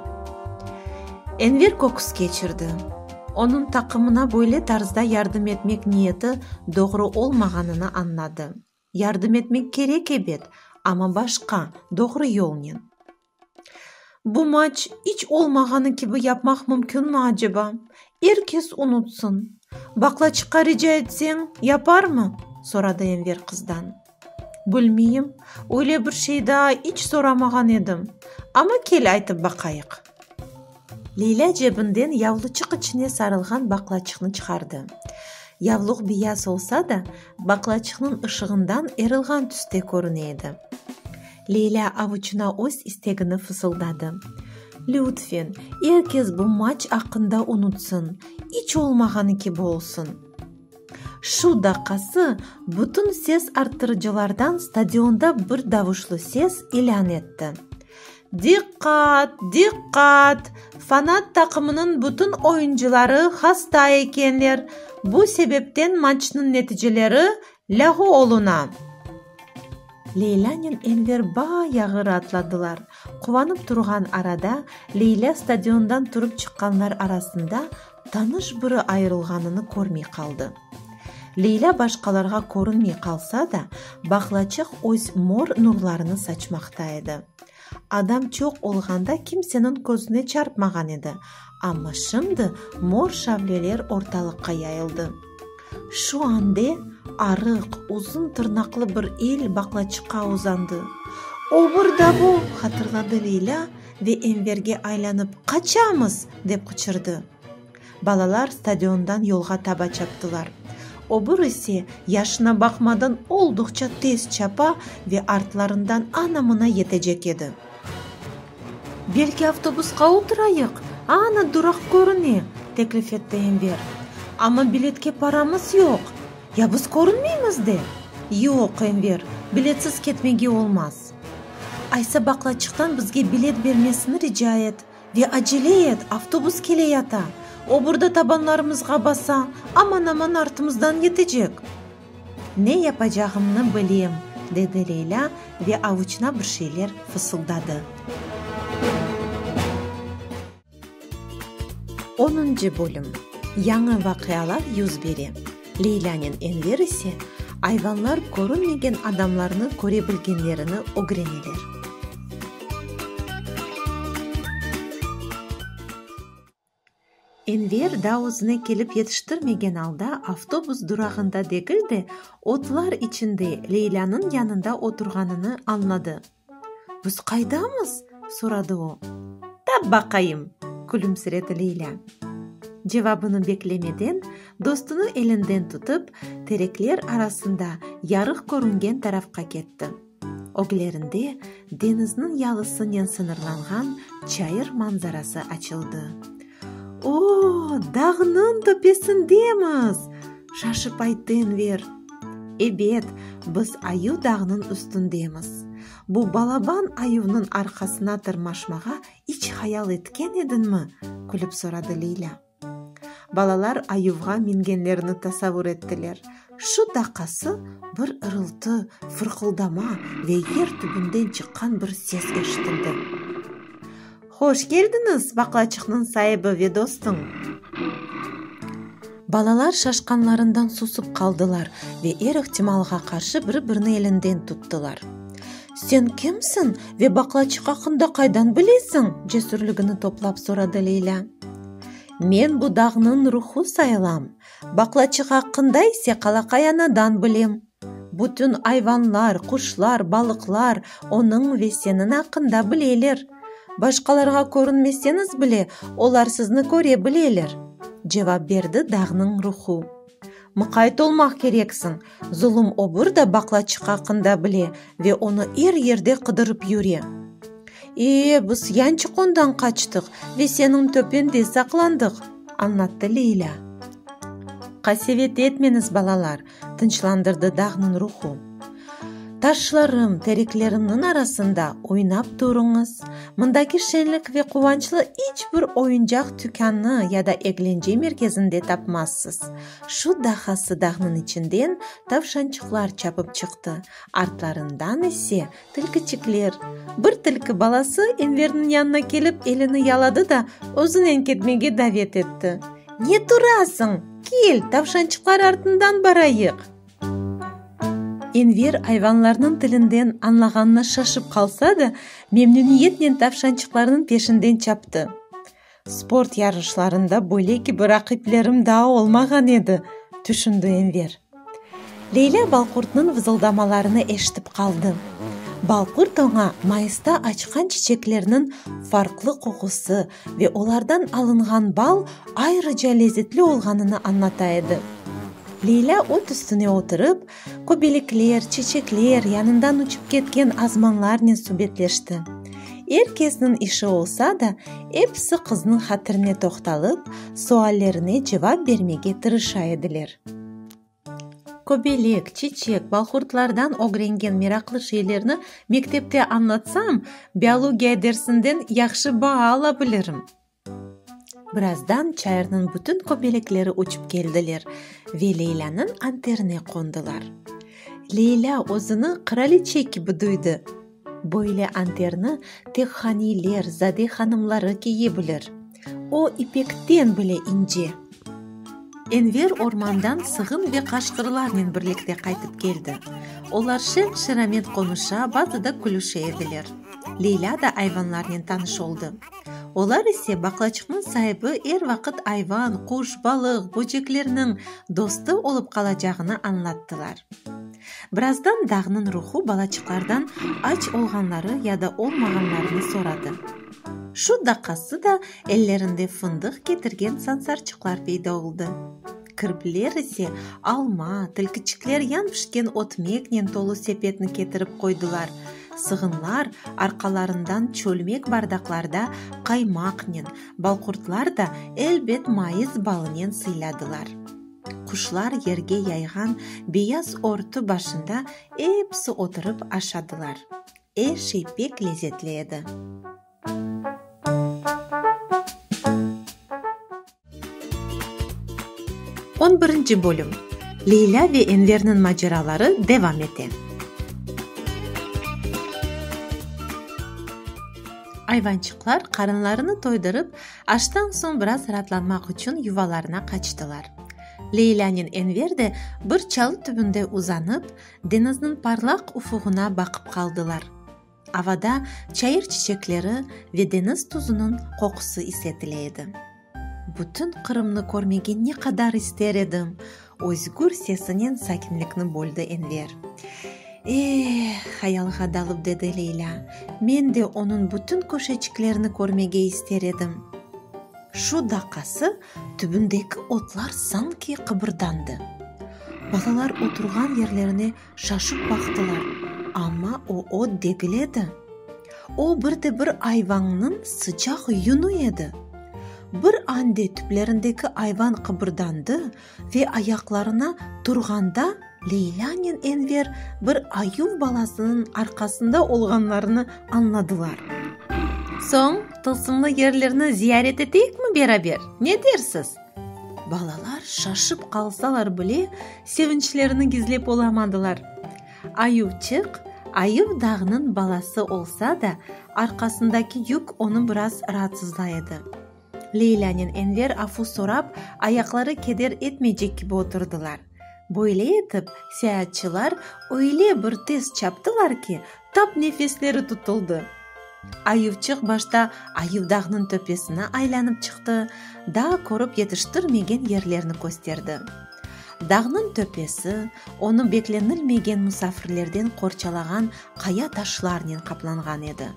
Enver köküs keçirdi. Onıñ taqımına böyle tarzda yardım etmek niyeti doğru olmağanını añladı. Yardım etmek kerek ebet, amma başqa, doğru yolnen. Bu matç iç olmağanı kibi yapmaq mümkünmi aceba? Er kes unutsın. Baqlaçıqqa rica etseñ, yaparmı? soradı Enver qızdan. Bilmeyim, öyle bir şey daa iç soramağan edim. Amma kel aytıp baqayıq. Leylâ cebinden yavluçıq içine sarılğan baqlaçıqnı çıqardı. Yavluq beyaz olsa da, baqlaçıqnıñ ışığından erılğan tüste körüne edi. Leylâ avuçına öz istegini fısıldadı, Lütfen, er kes bu matç aqqında unutsın, iç olmağanı kibi olsun. Şu daqqası bütün ses arttırıcılardan stadionda bir davuşlı ses ilân etti, Diqqat, diqqat! Fanat taqımınıñ bütün oyuncıları hasta ekenler, bu sebepten matçnıñ neticeleri lâğu oluna! Leylânen Enver bayağı raatladılar. Quvanıp turğan arada, Leylâ stadiondan turıp çıqqanlar arasında tanış biri ayırılğanını körmey qaldı. Leylâ başqalarğa körünmey qalsa da, baqlaçıq öz mor nurlarını saçmaqta edi. Adam çoq olğanda kimseniñ közüne çarpmağan edi, amma şimdi mor şavleler ortalıqqa yayıldı. Şu ande arıq, uzun tırnaqlı bir el baqlaçıqqa uzandı. O bir da bu, hatırladı Leylâ ve Enverge aylanıp, Qaçamız! dep qıçırdı. Balalar stadiondan yolğa taba çaptılar. O bir ise yaşına baqmadan olduqça tez çapa ve artlarından ana-mına yetecek edi. Belki avtobusqa oturayıq, ana duraq körüne, teklif etti Enver. Amma biletke paramız yoq. Ya biz körünmeymiz de? Yoq, Enver, biletsiz ketmege olmaz. Aysa baqlaçıqtan bizge bilet bermesini rica et. Ve acele et, avtobus keleyata, o burada tabanlarımızğa basa, aman-aman artımızdan yetecek. Ne yapacağımnı bilem, dedi Leylâ ve avuçına bir şeyler fısıldadı. Onuncı bölüm. Yañı vaqialar yüz bere. Leylânen Enver ise ayvanlar körünmegen adamlarnı köre bilgenlerini ögreneler. Enver daa özüne kelip yetiştirmegen alda avtobus durağında degil de, otlar içinde Leylânıñ yanında oturğanını añladı. Biz qaydamız? soradı o. Tap baqayım, külümsiredi Leylâ. Cevabını beklemeden, dostunı elinden tutıp, terekler arasında yarıq körüngen tarafqa ketti. Öglerinde deñizniñ yalısınen sıñırlanğan çayır manzarası açıldı. O, dağnıñ töpesindemiz! şaşıp ayttı Enver. Ebet, biz Ayu dağnıñ üstündemiz. Bu balaban ayuvnıñ arqasına tırmaşmağa iç hayal etken ediñmi? külip soradı Leylâ. Balalar ayuvğa mingenlerini tasavur ettiler. Şu daqqası bir ırıltı, fırqıldama ve yer tübünden çıqqan bir ses eşitildi. Hoş keldiñiz, baqlaçıqnıñ saibi ve dostum! Balalar şaşqanlarından susıp qaldılar ve er ihtimalğa qarşı bir-birini elinden tuttılar. Sen kimsiñ ve baqlaçıq aqqında qaydan bilesiñ? cesürligini toplap soradı Leylâ. Men bu dağnıñ ruhu sayılam, baqlaçıq aqqında ise qalaqay anadan bilem. Bütün ayvanlar, quşlar, balıqlar onıñ ve seniñ aqqında bileler. Başqalarğa körünmeseñiz bile, olar sizni köre bileler, cevap berdi dağnıñ ruhu. Mıqayt olmaq kereksiñ, zulum obur da baqlaçıq aqqında bile ve onı er yerde qıdırıp yüre. E, biz yançıq ondan qaçtıq ve seniñ töpende saqlandıq, añlattı Leylâ. Qasevet etmeñiz, balalar, tınçlandırdı dağnıñ ruhu. Taşlarım, tereklerimniñ arasında oynap turuñız. Mındaki şeñlik ve quvançlı iç bir oyuncaq tükânı ya da eglence merkezinde tapmazsız. Şu dahası dağnıñ içinden tavşançıqlar çapıp çıqtı, artlarından ise tilkiçikler. Bir tilki balası Enverniñ yanına kelip elini yaladı da, özünen ketmege davet etti. Ne turasıñ? Kel, tavşançıqlar artından barayıq! Enver ayvanlarnıñ tilinden añlağanına şaşıp qalsa da, memnüniyetnen tavşançıqlarnıñ peşinden çaptı. Sport yarışlarında böyle kibi raqiplerim daa olmağan edi, tüşündi Enver. Leylâ balqurtnıñ vızıldamalarını eşitip qaldı. Balqurt oña mayısta açqan çiçeklerniñ farqlı qoqusı ve olardan alınğan bal ayrıca lezetli olğanını añlata edi. Leylâ ot üstüne oturıp, köbelekler, çiçekler, yanından uçıp ketken azmanlarnen subetleşti. Er kesniñ işi olsa da, episi qıznıñ hatirine toqtalıp, suallerine cevap bermege tırışa ediler. Köbelek, çiçek, balqurtlardan ögrengen meraqlı şeylerni mektepte añlatsam, biologiya dersinden yahşı baa ala bilirim. Birazdan çayırnıñ bütün köbelekleri uçıp keldiler ve Leylânıñ anterine qondılar. Leylâ özüni qıraliçe kibi duydı. Böyle anterni tek haniyler, zade hanımları kiye bilir. O, ipekten bile ince. Enver ormandan sığın ve qaşqırlarnen birlikte qaytıp keldi. Olar şeñ-şeramet qonuşa, bazıda külüşe ediler. Leylâ da ayvanlarnen tanış oldı. Olar ise baqlaçıqnıñ saibi er vaqıt ayvan, quş, balıq, böceklerniñ dostu olıp qalacağını añlattılar. Birazdan dağnıñ ruhu balaçıqlardan aç olğanları ya da olmağanlarını soradı. Şu daqqası da ellerinde fındıq ketirgen sansarçıqlar peyda oldı. Kirpiler ise alma, tilkiçikler yan pişken ötmeknen tolu sepetni ketirip qoydılar. Sığınlar arqalarından çölmek bardaqlarda qaymaqnen, balqurtlar da elbet mayıs balınen sıyladılar. Quşlar yerge yayğan beyaz örtü başında episi oturıp aşadılar. Er şey pek lezetli edi. On birinci bölüm. Leylâ ve Enverniñ maceraları devam ete. Ayvançıqlar qarınlarını toydurıp, aştan soñ biraz raatlanmaq içün yuvalarına qaçtılar. Leylânen Enver de bir çalı tübünde uzanıp, deñizniñ parlaq ufuğına baqıp qaldılar. Avada çayır çiçekleri ve deñiz tuzunıñ qoqusı is etile edi. Bütün Qırımnı körmege ne qadar ister edim! özgür sesinen sakinlikni böldi Enver. Eh, hayalğa dalıp dedi Leylâ, men de onıñ bütün köşeçiklerini körmege ister edim. Şu daqqası tübündeki otlar sanki qıbırdandı. Balalar oturğan yerlerine şaşıp baqtılar, amma o ot degil edi. O bir de bir ayvañnıñ sıcaq yünü edi. Bir ande tüplerindeki ayvan qıbırdandı ve ayaqlarına turğanda Leylânen Enver bir ayuv balasınıñ arqasında olğanlarını añladılar. Soñ, tılsımlı yerlerni ziyaret eteyikmi beraber, ne dersiz? Balalar şaşıp qalsalar bile, sevinçlerini gizlep olamadılar. Ayuvçıq. Ayuv dağnıñ balası olsa da, arqasındaki yük onı biraz raatsızlay edi. Leylânen Enver afu sorap, ayaqları keder etmeycek kibi oturdılar. Böyle etip, seyaatçılar öyle bir tez çaptılar ki, tap nefesleri tutuldı. Ayuvçıq başta Ayuvdağnıñ töpesini aylanıp çıqtı, daa körip yetiştirmegen yerlerni kösterdi. Dağnıñ töpesi, onı beklenilmegen musafirlerden qorçalağan qaya taşlarnen qaplanğan edi.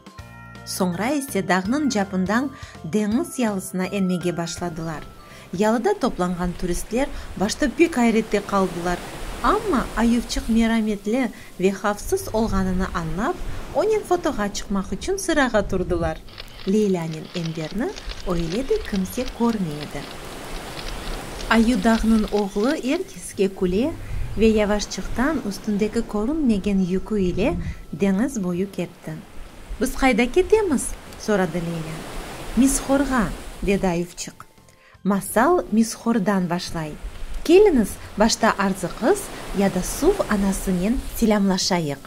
Soñra ise dağnıñ capından deñiz yalısına enmege başladılar. Yalıda toplanğan turistler başta pek ayrette qaldılar, amma ayuvçıq merametli ve havfsız olğanını añlap, onen fotoğa çıqmaq içün sırağa turdılar. Leylânen Enverni öyle de kimse körmey edi. Ayudağnıñ oğlu er keske küle ve yavaşçıqtan üstündeki körünmegen yükü ile deñiz boyu ketti. Biz qayda ketemiz? soradı Leylâ. Mishorğa, dedi Ayuvçıq. Masal Mishordan başlay. Keliñiz, başta Arzı qız ya da Suv anasınen selâmlaşayıq.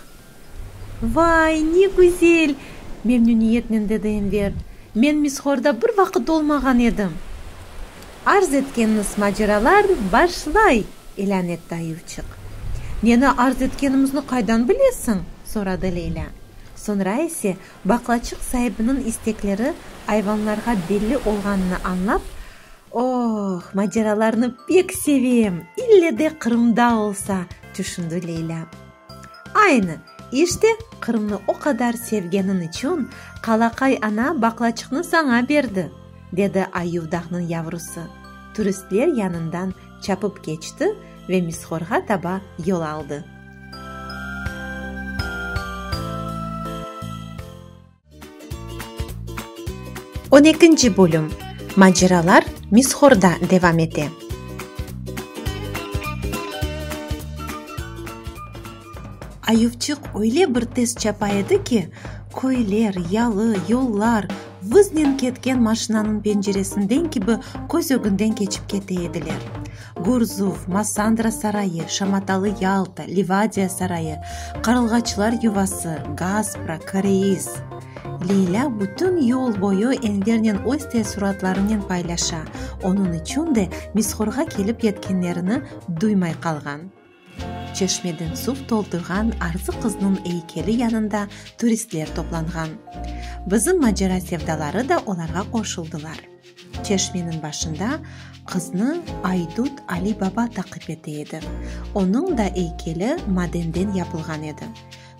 Vay, ne güzel! memnüniyetnen dedi Enver. Men Mishorda bir vaqıt olmağan edim. Arz etkeniñiz maceralar başlay! ilân etti Ayuvçıq. Neni arz etkenimizni qaydan bilesiñ? soradı Leylâ. Soñra ise baqlaçıq saibiniñ istekleri ayvanlarğa belli olğanını añlap, Oh, maceralarnı pek sevem, ille de Qırımda olsa, tüşündi Leylâ. Aynı, işte, Qırımnı o qadar sevgeniñ içün qalaqay ana baqlaçıqnı saña berdi, dedi Ayuvdağnıñ yavrusı. Turistler yanından çapıp keçti ve Mishorğa taba yol aldı. On ekinci bölüm. Maceralar Mishorda devam ete. Ayuvçıq öyle bir tez çapa edi ki, köyler, yalı, yollar, vıznen ketken maşinanıñ penceresinden kibi köz ögünden keçip kete ediler. Gurzuf, Massandra sarayı, şamatalı Yalta, Livadiya sarayı, qarılğaçlar yuvası, Gaspra, Koreiz. Leylâ bütün yol boyu Envernen öz teessuratlarınen paylaşa, onıñ içün de Mishorğa kelip yetkenlerini duymay qalğan. Çeşmeden suv toldurğan Arzı qıznıñ eykeli yanında turistler toplanğan. Bizim macera sevdaları da olarğa qoşuldılar. Çeşmeniñ başında qıznı aydut Ali Baba taqip ete edi. Onıñ da eykeli madenden yapılğan edi.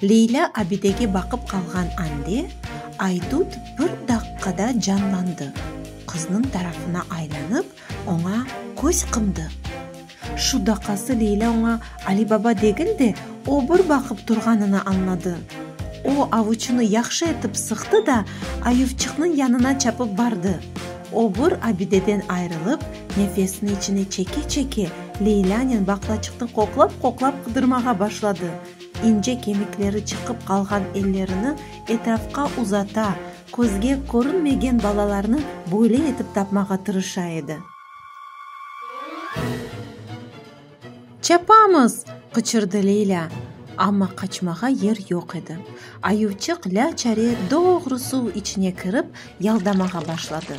Leylâ abidege baqıp qalğan ande, aydut bir daqqada canlandı, qıznıñ tarafına aylanıp, oña köz qımdı. Şu daqqası Leylâ oña Ali Baba degil de, o bir baqıp turğanını añladı. O, avuçını yahşı etip sıqtı da, ayuvçıqnıñ yanına çapıp bardı. O bir abideden ayrılıp, nefesini içine çeke-çeke, Leylânen baqlaçıqnı qoqlap-qoqlap qıdırmağa başladı. İnce kemikleri çıqıp qalğan ellerini etrafqa uzata, közge körünmegen balalarnı böyle etip tapmağa tırışa edi. Çapamız! qıçırdı Leylâ. Amma qaçmağa yer yoq edi. Ayuvçıq lâçare doğru suv içine kirip, yaldamağa başladı.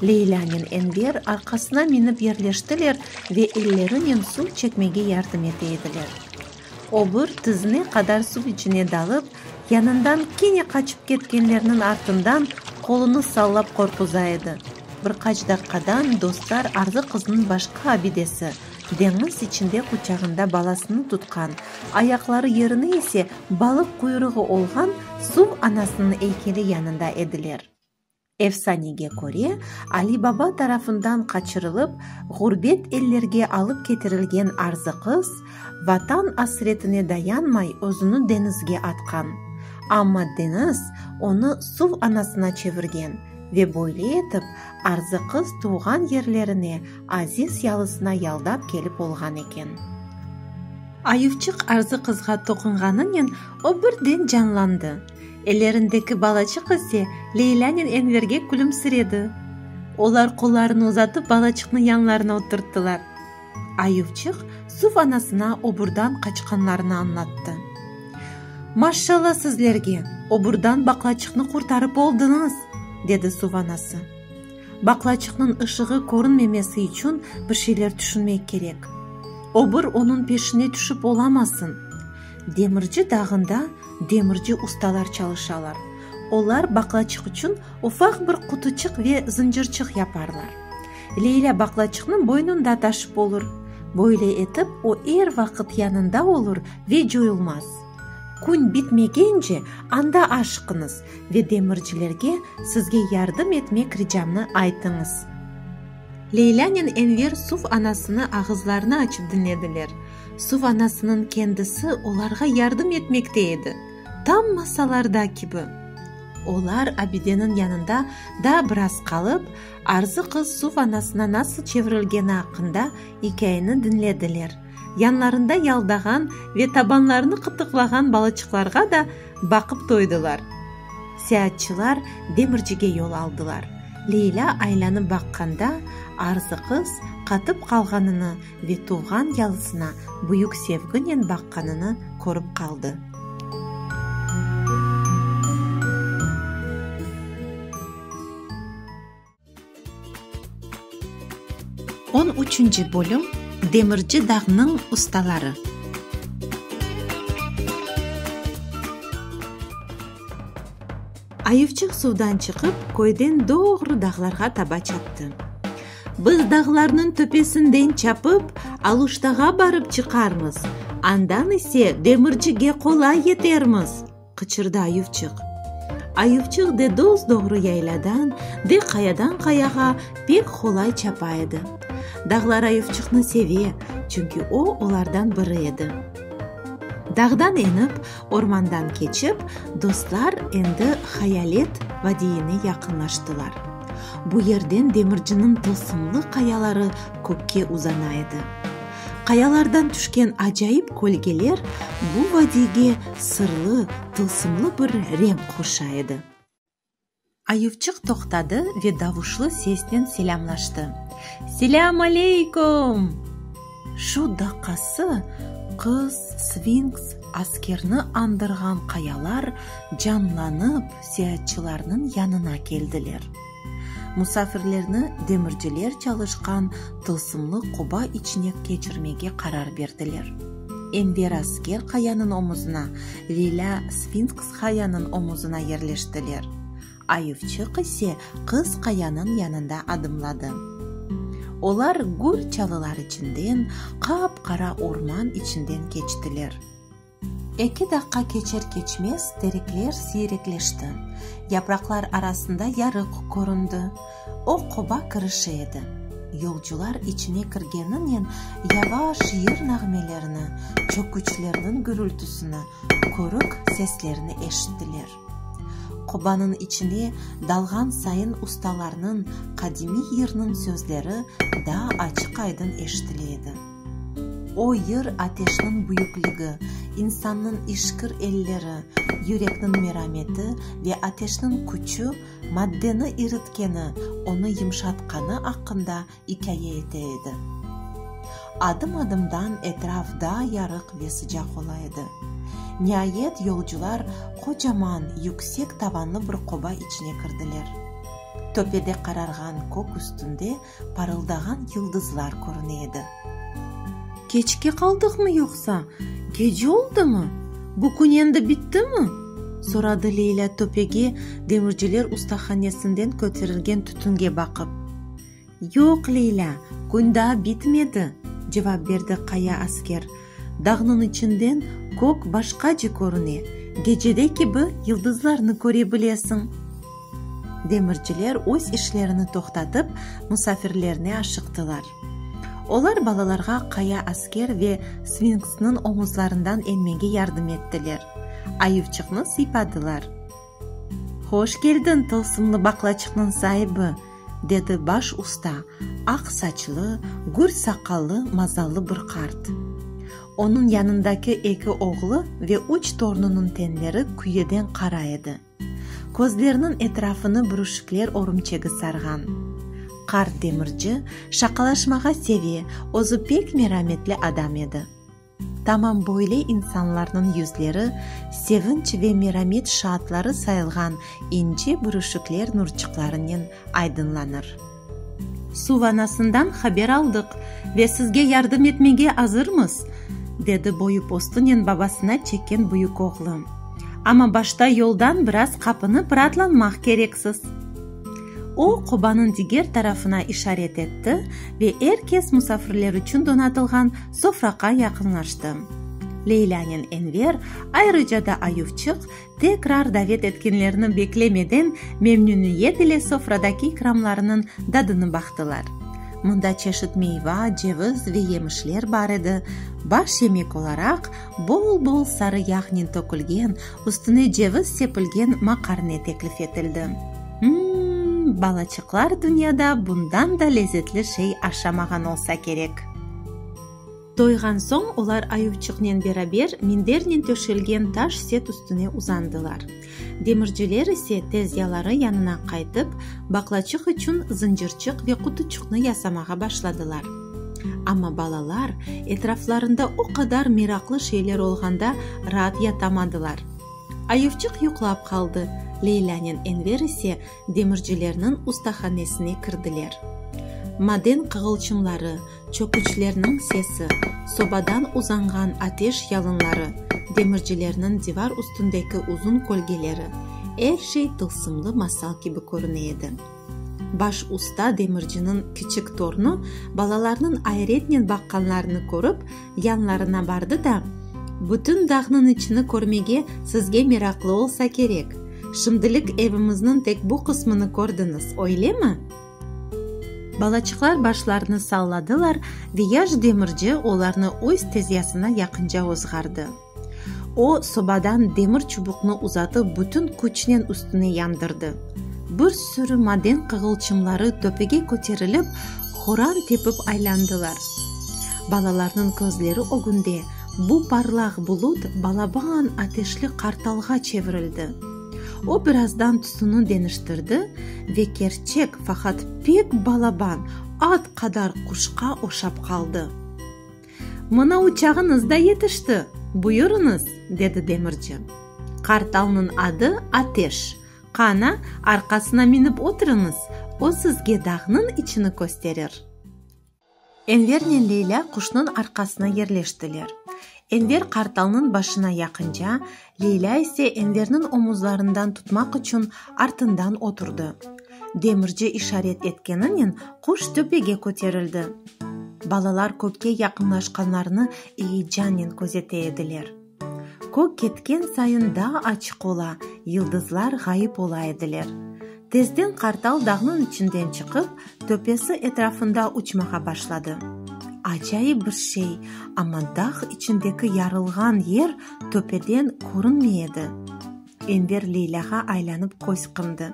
Leylânen Enver arqasına minip yerleştiler ve ellerinen suv çekmege yardım ete ediler. O bir tizine qadar suv içine dalıp, yanından kene qaçıp ketkenlerniñ artından qolunı sallap qorquza edi. Bir qaç daqqadan dostlar Arzı qıznıñ başqa abidesi, deñiz içinde quçağında balasını tutqan, ayaqları yerine ise balıq quyruğı olğan Suv anasınıñ eykeli yanında ediler. Efsanege köre, Ali Baba tarafından qaçırılıp, ğurbet ellerge alıp ketirilgen Arzı qız, Vatan asretine dayanmay özüni deñizge atqan. Amma deñiz onı suv anasına çevirgen ve böyle etip Arzı qız tuvğan yerlerine, aziz yalısına yaldap kelip olğan eken. Ayuvçıq Arzı qızğa toqunğanınen o birden canlandı. Ellerindeki balaçıq ise Leylânen Enverge külümsiredi. Olar qollarını uzatıp balaçıqnı yanlarına oturttılar. Ayuvçıq suv anasına oburdan qaçqanlarını añlattı. Maşşalla sizlerge, oburdan baqlaçıqnı qurtarıp oldıñız, dedi suv anası. Baqlaçıqnıñ ışığı körünmemesi içün bir şeyler tüşünmek kerek. Obur onıñ peşine tüşip olamasın. Demirci dağında demirci ustalar çalışalar. Olar baqlaçıq içün ufaq bir qutuçıq ve zıncırçıq yaparlar. Leylâ baqlaçıqnı boynunda taşıp olur. Böyle etip o er vaqıt yanında olur ve coyulmaz. Kün bitmegence anda aşıqıñız ve demircilerge sizge yardım etmek ricamnı aytıñız. Leylânen Enver suv anasını ağızlarını açıp diñlediler. Suv anasınıñ kendisi olarğa yardım etmekte edi, tam masallarda kibi. Olar abideniñ yanında daa biraz qalıp, Arzı qız suv anasına nasıl çevirilgeni aqqında ikâyeni diñlediler. Yanlarında yaldağan ve tabanlarını qıtıqlağan balaçıqlarğa da baqıp toydılar. Seyaatçılar Demircige yol aldılar. Leylâ aylanıp baqqanda, Arzı qız qatıp qalğanını ve tuvğan yalısına büyük sevginen baqqanını körip qaldı. On üçünci bölüm, Demirci dağnıñ ustaları. Ayuvçıq suvdan çıqıp, köyden doğru dağlarğa taba çaptı. Biz dağlarnıñ töpesinden çapıp, Aluştağa barıp çıqarmız, andan ise Demircige qolay yetermiz, qıçırdı Ayuvçıq. Ayuvçıq de dos-doğru yayladan, de qayadan qayağa pek qolay çapa edi. Dağlar Ayuvçıqnı seve, çünki o, olardan biri edi. Dağdan enip, ormandan keçip, dostlar endi Hayalet vadiyine yaqınlaştılar. Bu yerden Demirciniñ tılsımlı qayaları kökke uzana edi. Qayalardan tüşken acayip kölgeler bu vadiyge sırlı, tılsımlı bir renk qoşa edi. Ayuvçıq toqtadı ve davuşlı sesnen selâmlaştı, Selâm aleykum! Şu daqqası qız, sfinks, askerni añdırğan qayalar canlanıp seyaatçılarnıñ yanına keldiler. Musafirlerni demirciler çalışqan tılsımlı qoba içine keçirmege qarar berdiler. Enver asker qayanıñ omuzına, Lilâ sfinks qayanıñ omuzına yerleştiler. Ayuvçıq ise qız qayanıñ yanında adımladı. Olar gür çalılar içinden, qap-qara orman içinden keçtiler. Eki daqqa keçer-keçmez terekler siyrekleşti, yapraqlar arasında yarıq köründi. O qoba kirişi edi. Yolcular içine kirgeninen yavaş yır nağmelerini, çöküçlerniñ gürültüsini, körük seslerini eşittiler. Qobanıñ içine dalğan sayın ustalarnıñ qadimiy yırnıñ sözleri daa açıq-aydın eşitile edi. O yır ateşniñ büyükligi, insannıñ işkir elleri, yürekniñ merameti ve ateşniñ küçü maddeni iritkeni, onı yımşatqanı aqqında ikâye ete edi. Adım-adımdan etraf daa yarıq ve sıcaq ola edi. Niayet, yolcular qocaman, yüksek tavanlı bir qoba içine kirdiler. Töpede qararğan kök üstünde parıldağan yıldızlar körüne edi. Keçke qaldıqmı yoqsa, gece oldımı, bu kün endi bittimi? soradı Leylâ töpege demirciler ustahanesinden köterilgen tütünge baqıp. Yoq, Leylâ, kün daa bitmedi, cevap berdi Qaya asker. Dağnıñ içinden kök başqace körüne, gecede kibi yıldızlarnı köre bilesiñ. Demirciler öz işlerini toqtatıp, musafirlerine aşıqtılar. Olar balalarğa Qaya asker ve sfinksniñ omuzlarından enmege yardım ettiler, ayuvçıqnı sıypadılar. Hoş keldiñ, tılsımlı baqlaçıqnıñ saibi! dedi baş usta, aq saçlı, gür saqallı, mazallı bir qart. Onıñ yanındaki eki oğlu ve üç torunınıñ tenleri küyeden qara edi. Közleriniñ etrafını bürüşikler örümçegi sarğan. Qart demirci şaqalaşmağa seve, özü pek merametli adam edi. Tamam böyle insanlarnıñ yüzleri sevinç ve meramet şaatları sayılğan ince bürüşikler nurçıqlarınen aydınlanır. Suv anasından haber aldıq ve sizge yardım etmege azırmız, dedi boyu-postunen babasına çekken büyük oğlu. Amma başta yoldan biraz qapınıp raatlanmaq kereksiz. O, qobanıñ diger tarafına işaret etti ve er kes musafirler içün donatılğan sofraqa yaqınlaştı. Leylânen Enver, ayrıca da Ayuvçıq, tekrar davet etkenlerini beklemeden, memnüniyet ile sofradaki ikramlarınıñ dadını baqtılar. Mında çeşit meyva, ceviz ve yemişler bar edi, baş yemek olaraq bol-bol sarı yağnen tökülgen, üstüne ceviz sepilgen maqarne teklif etildi. Mm-m, balaçıqlar dünyada bundan da lezetli şey aşamağan olsa kerek. Toyğan soñ olar Ayuvçıqnen beraber mindernen töşelgen taş set üstüne uzandılar. Demirciler ise tezyaları yanına qaytıp, baqlaçıq içün zıncırçıq ve qutuçıqnı yasamağa başladılar. Amma balalar, etraflarında o qadar meraqlı şeyler olğanda raat yatamadılar. Ayuvçıq yuqlap qaldı, Leylânen Enver ise demircilerniñ ustahanesine kirdiler. Maden qığılçımları, çöküçlerniñ sesi, sobadan uzanğan ateş yalınları, demircilerniñ divar üstündeki uzun kölgeleri, er şey tılsımlı masal kibi körüne edi. Baş usta demirciniñ kiçik tornu balalarnıñ ayretnen baqqanlarını körip, yanlarına bardı da, Bütün dağnıñ içini körmege sizge meraqlı olsa kerek. Şimdilik evimizniñ tek bu qısmını kördiñiz, öylemi? Balaçıqlar başlarını salladılar ve yaş demirci olarnı öz tezyasına yaqınca ozğardı. O, sobadan demir çubuqnı uzatıp bütün küçnen üstüne yandırdı. Bir sürü maden qığılçımları töpege köterilip, horan tepip aylandılar. Balalarnıñ közleri ögünde bu parlaq bulut balaban ateşli qartalğa çevirildi. O birazdan tüsüni deñiştirdi ve kerçek, faqat pek balaban, at qadar quşqa oşap qaldı. Mına uçağıñız da yetişti, buyurıñız, dedi demirci. Qartalnıñ adı Ateş. Qana, arqasına minip oturıñız, o sizge dağnıñ içini kösterir. Envernen Leylâ quşnıñ arqasına yerleştiler. Enver qartalnıñ başına yaqınca, Leylâ ise Enverniñ omuzlarından tutmaq içün artından oturdı. Demirci işaret etkeninen quş töpege köterildi. Balalar kökke yaqınlaşqanlarını eyecannen közete ediler. Kök ketken sayın daa açıq ola, yıldızlar ğayıp ola ediler. Tezden qartal dağnıñ içinden çıqıp, töpesi etrafında uçmağa başladı. Acayip bir şey, amma dağ içindeki yarılğan yer töpeden körünmey edi. Enver Leylâğa aylanıp köz qımdı.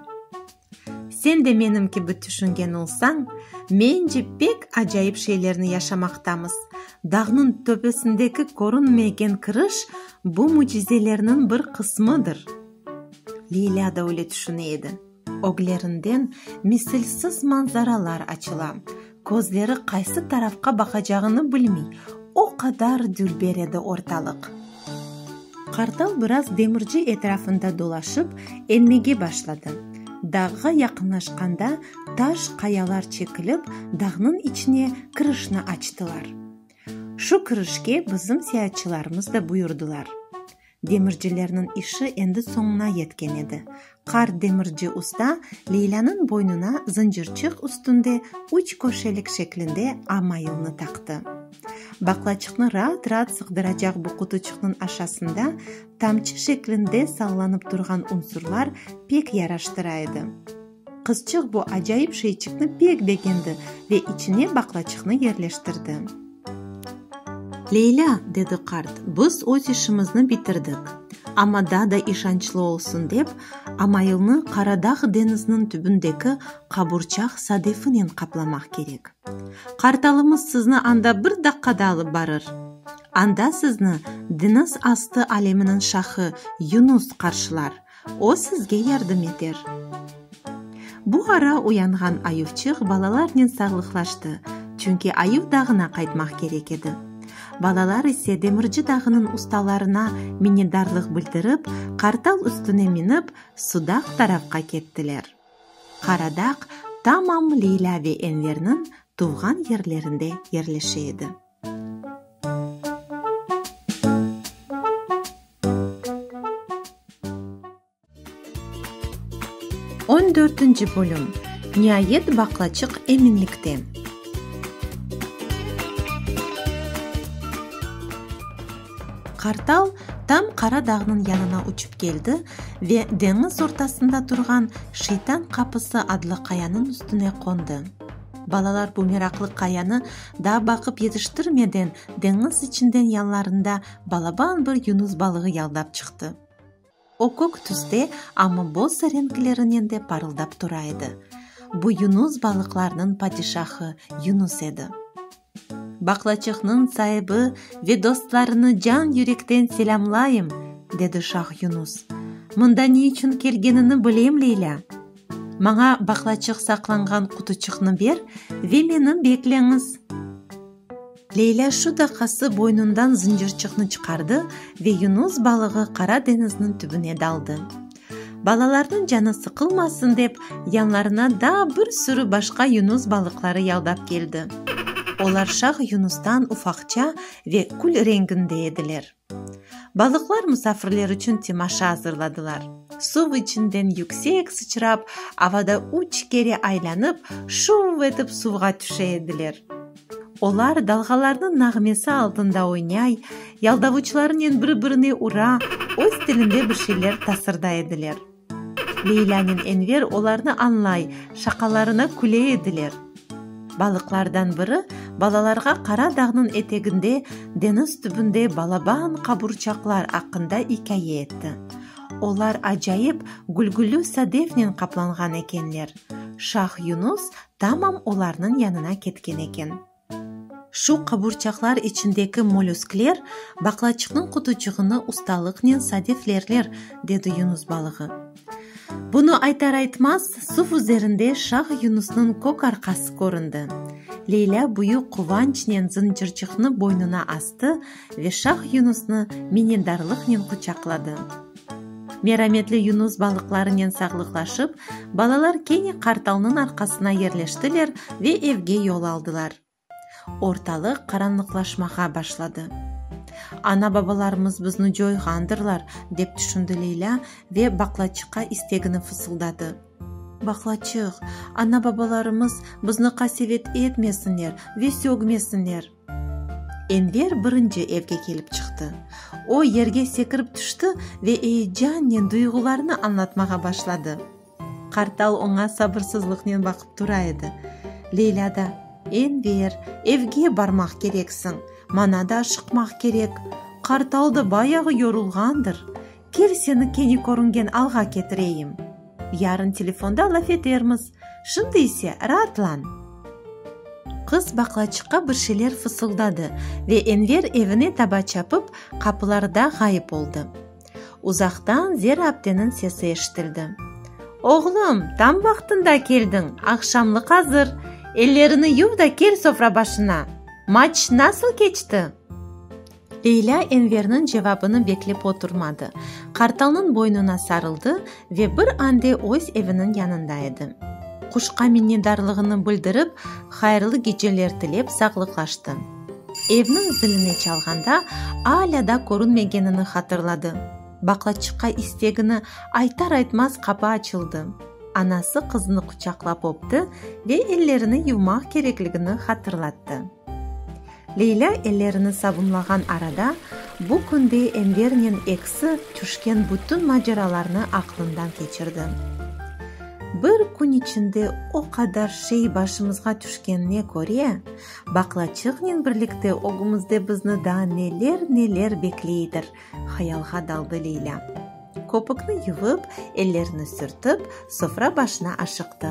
Sen de menim kibi tüşüngen olsañ, mence pek acayip şeylerni yaşamaqtamız. Dağnıñ töpesindeki körünmegen kiriş bu mücizelerniñ bir qısmıdır. Leylâ da öyle tüşüne edi. Öglerinden misilsiz manzaralar açıla, közleri qaysı tarafqa baqacağını bilmey, o qadar dülber edi ortalıq. Qartal biraz demirci etrafında dolaşıp, enmege başladı. Dağğa yaqınlaşqanda taş qayalar çekilip, dağnıñ içine kirişni açtılar. Şu kirişke bizim seyaatçılarımız da buyurdılar. Demircilerniñ işi endi soñuna yetken edi. Qart demirci usta Leylânıñ boynuna zıncırçıq üstünde üç köşelik şeklinde amayılnı taqtı. Baqlaçıqnı raat-raat sığdıracaq bu qutuçıqnıñ aşasında tamçı şeklinde sallanıp turğan unsurlar pek yaraştıra edi. Qızçıq bu acayip şeyçikni pek begendi ve içine baqlaçıqnı yerleştirdi. Leylâ, dedi qart, biz öz işimizni bitirdik. Amma daa da işançlı olsun dep, amayılnı Qaradağ deñiziniñ tübündeki qaburçaq sadefinen qaplamaq kerek. Qartalımız sizni anda bir daqqada alıp barır. Anda sizni deñiz astı aleminiñ şahı Yunus qarşılar. O sizge yardım eter. Bu ara uyanğan Ayuvçıq balalarnen sağlıqlaştı, çünki Ayuv dağına qaytmaq kerek edi. Balalar ise Demirci dağınıñ ustalarına minnetdarlıq bildirip, qartal üstüne minip, Sudaq tarafqa kettiler. Qara dağ tamam Leylâ ve Enverniñ tuvğan yerlerinde yerleşe edi. On dörtünci bölüm. Niayet baqlaçıq eminlikte. Qartal tam Qara dağnıñ yanına uçıp keldi ve deñiz ortasında turğan Şeytan qapısı adlı qayanıñ üstüne qondı. Balalar bu meraqlı qayanı daa baqıp yetiştirmeden, deñiz içinden yanlarında balaban bir yunus balığı yaldap çıqtı. O kök tüste, amma boz renklerinen de parıldap tura edi. Bu yunus balıqlarnıñ padişahı Yunus edi. Baqlaçıqnıñ saibi ve dostlarını can-yürekten selâmlayım, dedi şah Yunus. Mında ne içün kelgenini bilem, Leylâ. Maña baqlaçıq saqlanğan qutuçıqnı ber ve meni bekleñiz. Leylâ şu daqqası boynundan zıncırçıqnı çıqardı ve yunus balığı Qara deñizniñ tübüne daldı. Balalarnıñ canı sıqılmasın dep, yanlarına daa bir sürü başqa yunus balıqları yaldap keldi. Olar şah yunustan ufaqça ve kül renginde ediler. Balıqlar musafirler içün temaşa azırladılar. Suv içinden yüksek sıçrap, avada üç kere aylanıp, şuv etip suvğa tüşe ediler. Olar dalğalarnıñ nağmesi altında oynay, yaldavuçlarınen bir-birine ura, öz tilinde bir şeyler tasırday ediler. Leylânen Enver olarnı añlay, şaqalarına küle ediler. Balıqlardan biri balalarğa Qara dağnıñ eteginde, deñiz tübünde balaban qaburçaqlar aqqında ikâye etti. Olar acayip gülgüllü sadefnen qaplanğan ekenler. Şah Yunus tamam olarnıñ yanına ketken eken. Şu qaburçaqlar içindeki molüskler baqlaçıqnıñ qutuçığını ustalıqnen sadeflerler, dedi yunus balığı. Bunı aytar-aytmaz, suv üzerinde şah Yunusnıñ kök arqası köründi. Leylâ büyük quvançnen zıncırçıqnı boynuna astı ve şah Yunusnı minnetdarlıqnen quçaqladı. Merametli yunus balıqlarınen sağlıqlaşıp, balalar kene qartalnıñ arqasına yerleştiler ve evge yol aldılar. Ortalıq qaranlıqlaşmağa başladı. Ana-babalarımız bizni coyğandırlar, dep tüşündi Leylâ ve baqlaçıqqa istegini fısıldadı. Baqlaçıq, ana-babalarımız bizni qasevet etmesinler ve sögmesinler. Enver birinci evge kelip çıqtı. O, yerge sekirip tüşti ve eyecannen duyğularını añlatmağa başladı. Qartal oña sabırsızlıqnen baqıp tura edi. Leylâ da, Enver, evge barmaq kereksiñ, maña da aşıqmaq kerek. Qartal da bayağı yorulğandır. Kel seni kene körüngen alğa ketireyim. Yarın telefonda laf etermiz, şimdi ise raatlan. Qız baqlaçıqqa bir şeyler fısıldadı ve Enver evine taba çapıp, qapılarda ğayıp oldı. Uzaqtan Zera apteniñ sesi eşitildi. Oğlum, tam vaqtında keldiñ, aqşamlıq azır. Ellerini yuv da kel sofra başına. Matç nasıl keçti? Leylâ Enverniñ cevabını beklep oturmadı, qartalnıñ boynuna sarıldı ve bir ande öz eviniñ yanında edi. Quşqa minnetdarlığını bildirip, hayırlı geceler tilep sağlıqlaştı. Evniñ ziline çalğanda, alâ da körünmegenini hatırladı. Baqlaçıqqa istegini aytar-aytmaz qapı açıldı. Anası qızını quçaqlap öpti ve ellerini yuvmaq kerekligini hatırlattı. Leylâ ellerini sabunlağan arada, bu künde Envernen eksi tüşken bütün maceralarnı aqlından keçirdi. Bir kün içinde o qadar şey başımızğa tüşkenine köre, baqlaçıqnen birlikte ögümizde bizni daa neler-neler bekleydir, hayalğa daldı Leylâ. Köpükni yuvıp, ellerini sürtip, sofra başına aşıqtı.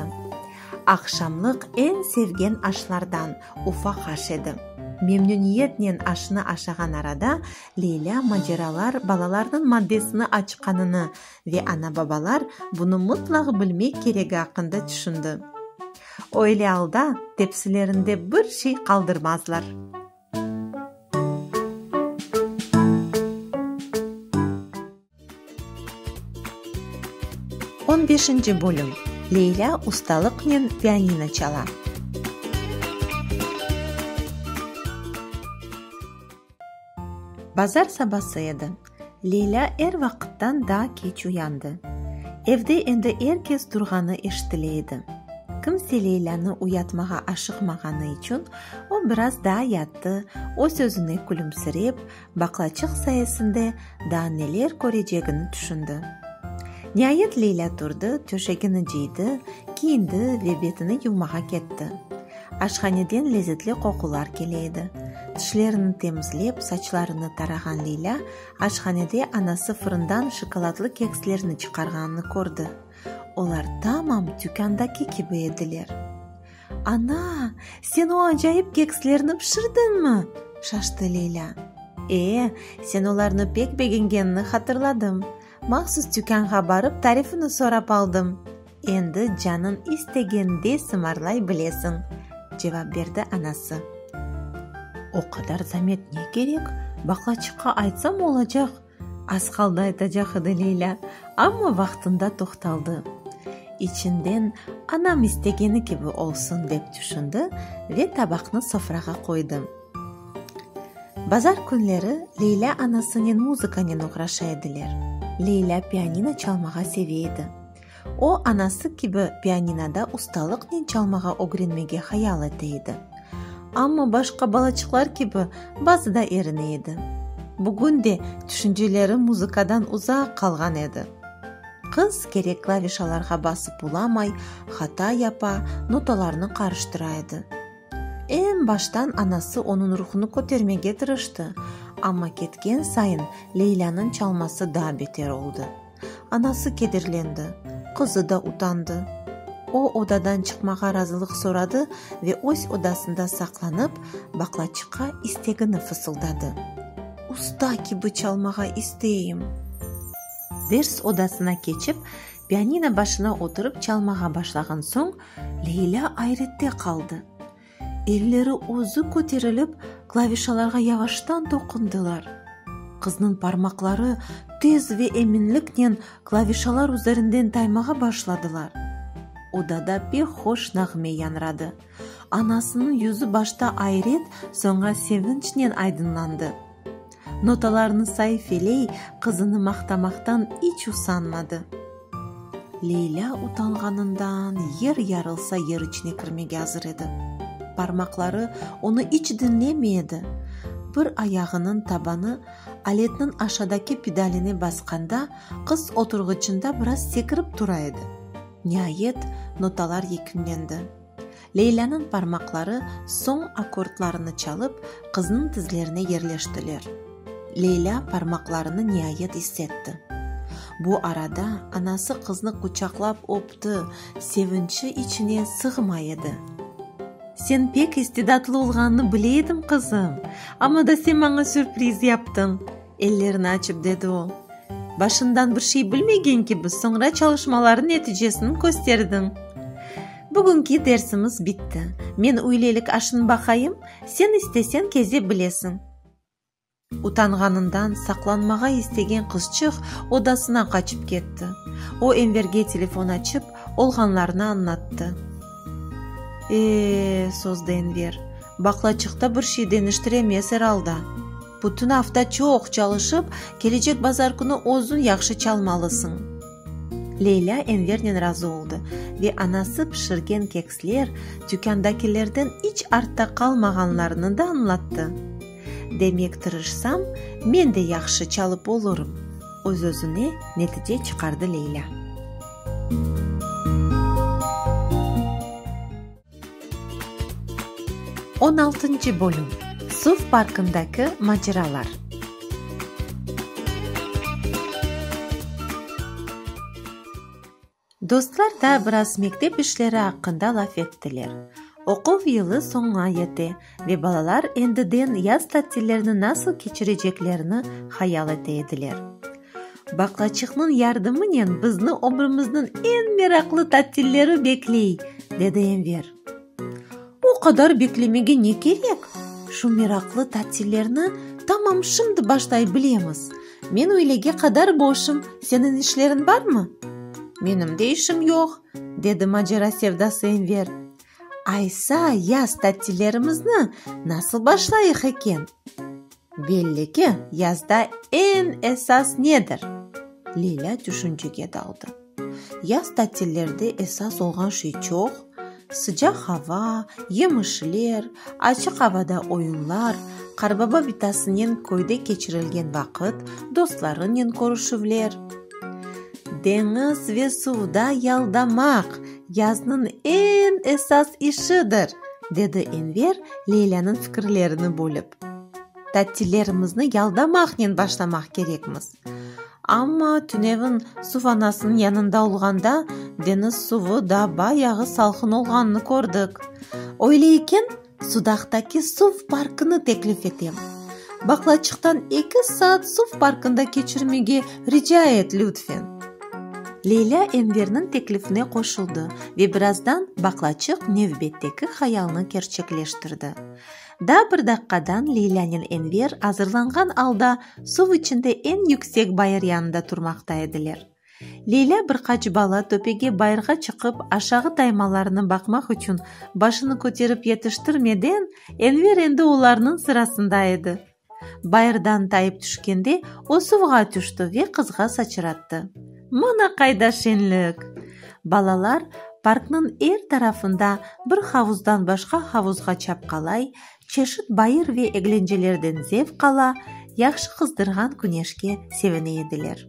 Aqşamlıq eñ sevgen aşlardan, ufaq aş edi. Memnüniyetnen aşnı aşağan arada, Leylâ maceralar balalarnıñ maddesini açqanını ve ana-babalar bunı mıtlaq bilmek keregi aqqında tüşündi. Öyle alda tepsilerinde bir şey qaldırmazlar. On beşinci bölüm. Leylâ ustalıqnen pianino çala. Bazar sabası edi. Leylâ er vaqıttan daa keç uyandı. Evde endi er kes turğanı eşitile edi. Kimse Leylânı uyatmağa aşıqmağanı içün, o biraz daa yattı, öz-özüne külümsirep, baqlaçıq sayesinde daa neler körecegini tüşündi. Niayet Leylâ turdı, töşegini cıydı, kiyindi ve betini yuvmağa ketti. Aşhaneden lezetli qoqular kele edi. Tişlerini temizlep, saçlarını tarağan Leylâ aşhanede anası fırından şokoladlı kekslerni çıqarğanını kördi. Olar tamam tükândaki kibi ediler. Ana, sen o acayip kekslerni pişirdiñmi? şaştı Leylâ. E, sen olarnı pek begengenini hatırladım. Mahsus tükânğa barıp tarifini sorap aldım. Endi canıñ istegende sımarlay bilesiñ, cevap berdi anası. O qadar zamet ne kerek? Baqlaçıqqa aytsam olacaq, az qaldı aytacaq edi Leylâ, amma vaqtında toqtaldı. İçinden anam istegeni kibi olsun dep tüşündi ve tabaqnı sofrağa qoydı. Bazar künleri Leylâ anasınen muzıkanen oğraşa ediler. Leylâ pianino çalmağa seve edi. O, anası kibi pianinoda ustalıqnen çalmağa ögrenmege hayal ete edi. Amma başqa balaçıqlar kibi bazıda erine edi. Bugün de tüşünceleri muzıkadan uzaq qalğan edi. Qız kerek klavişalarğa basıp olamay, hata yapa, notalarnı qarıştıra edi. Eñ baştan anası onıñ ruhunı kötermege tırıştı, amma ketken sayın Leylânıñ çalması daa beter oldı. Anası kederlendi, qızı da utandı. O, odadan çıqmağa razılıq soradı ve öz odasında saqlanıp, baqlaçıqqa istegini fısıldadı, Usta kibi çalmağa isteyim. Ders odasına keçip, pianino başına oturıp çalmağa başlağan soñ, Leylâ ayrette qaldı. Elleri özü köterilip, klavişalarğa yavaştan toqundılar. Qıznıñ parmaqları tez ve eminliknen klavişalar üzerinden taymağa başladılar. Odada pek hoş nağme yañradı. Anasınıñ yüzü başta ayret, soñra sevinçnen aydınlandı. Notalarnı saifeley, qızını maqtamaqtan iç usanmadı. Leylâ utanğanından yer yarılsa yer içine kirmege azır edi. Parmaqları onı iç diñlemey edi. Bir ayağınıñ tabanı aletniñ aşadaki pedaline basqanda, qız oturğıçında biraz sekirip tura edi. Niayet, notalar yekünlendi. Leylânıñ parmaqları soñ akkordlarını çalıp, qıznıñ tizlerine yerleştiler. Leylâ parmaqlarını niayet issetti. Bu arada anası qıznı quçaqlap öpti, sevinçi içine sığmay edi. Sen pek istidatlı olğanını bile edim, qızım, amma da sen maña sürpriz yaptıñ. Ellerini açıp dedi o. Başından bir şey bilmegen kibi, soñra çalışmalarıñ neticesini kösterdiñ. Bugünki dersimiz bitti. Men üylelik aşını baqayım, sen istesen keze bilesiñ. Utanğanından saqlanmağa istegen qızçıq odasına qaçıp ketti. O Enverge telefon açıp, olğanlarnı añlattı. E-e, sozdı Enver, baqlaçıqta bir şey deñiştiremez er alda. Bütün afta çoq çalışıp, kelecek bazar künü özüñ yahşı çalmalısıñ. Leylâ Envernen razı oldı ve anası pişirgen keksler tükândakilerden iç artta qalmağanlarını da añlattı. Demek tırışsam, men de yahşı çalıp olurım, öz-özüne netice çıqardı Leylâ. On altıncı bölüm. Suv parkındaki maceralar. Dostlar daa biraz mektep işleri aqqında laf ettiler. Oquv yılı soñuna yete ve balalar endiden yaz tatillerini nasıl keçireceklerini hayal ete ediler. Baqlaçıqnıñ yardımınen bizni ömrümizniñ eñ meraqlı tatilleri bekley, dedi Enver. O qadar beklemege ne kerek? Şu meraqlı tatillerni tamam şimdi başlay bilemiz. Men üylege qadar boşım, seniñ işleriñ barmı? Menim de işim yoq, dedi macera sevdası Enver. Aysa yaz tatillerimizni nasıl başlayıq eken? Belli ki, yazda eñ esas nedir? Leylâ tüşüncege daldı. Yaz tatillerde esas olğan şey çoq, sıcaq ava, yemişler, açıq avada oyunlar, qarbaba bitasınen köyde keçirilgen vaqıt, dostlarınen körüşüvler. Deñiz ve suvda yaldamaq, yaznıñ eñ esas işidir, dedi Enver Leylânıñ fikirlerini bölip. Tatillerimizni yaldamaqnen başlamaq kerekmiz. Amma tünevin suv anasınıñ yanında olğanda, deñiz suvı da bayağı salqın olğanını kördik. Öyle eken, Sudaqtaki suv parkını teklif etem. Baqlaçıqtan eki saat suv parkında keçirmege rica et, lütfen. Leylâ Enverniñ teklifine qoşuldı ve birazdan Baqlaçıq nevbetteki hayalnı kerçekleştirdi. Daa bir daqqadan Leylânen Enver azırlanğan alda suv içinde eñ yüksek bayır yanında turmaqta ediler. Leylâ bir qaç bala töpege bayırğa çıqıp aşağı taymalarını baqmaq içün başını köterip yetiştirmeden, Enver endi olarnıñ sırasında edi. Bayırdan tayıp tüşkende o suvğa tüşti ve qızğa saçrattı. Mına qayda şeñlik! Balalar parknıñ er tarafında bir havuzdan başqa havuzğa çapqalay, çeşit bayır ve eglencelerden zevq ala, yahşı qızdırğan küneşke sevine ediler.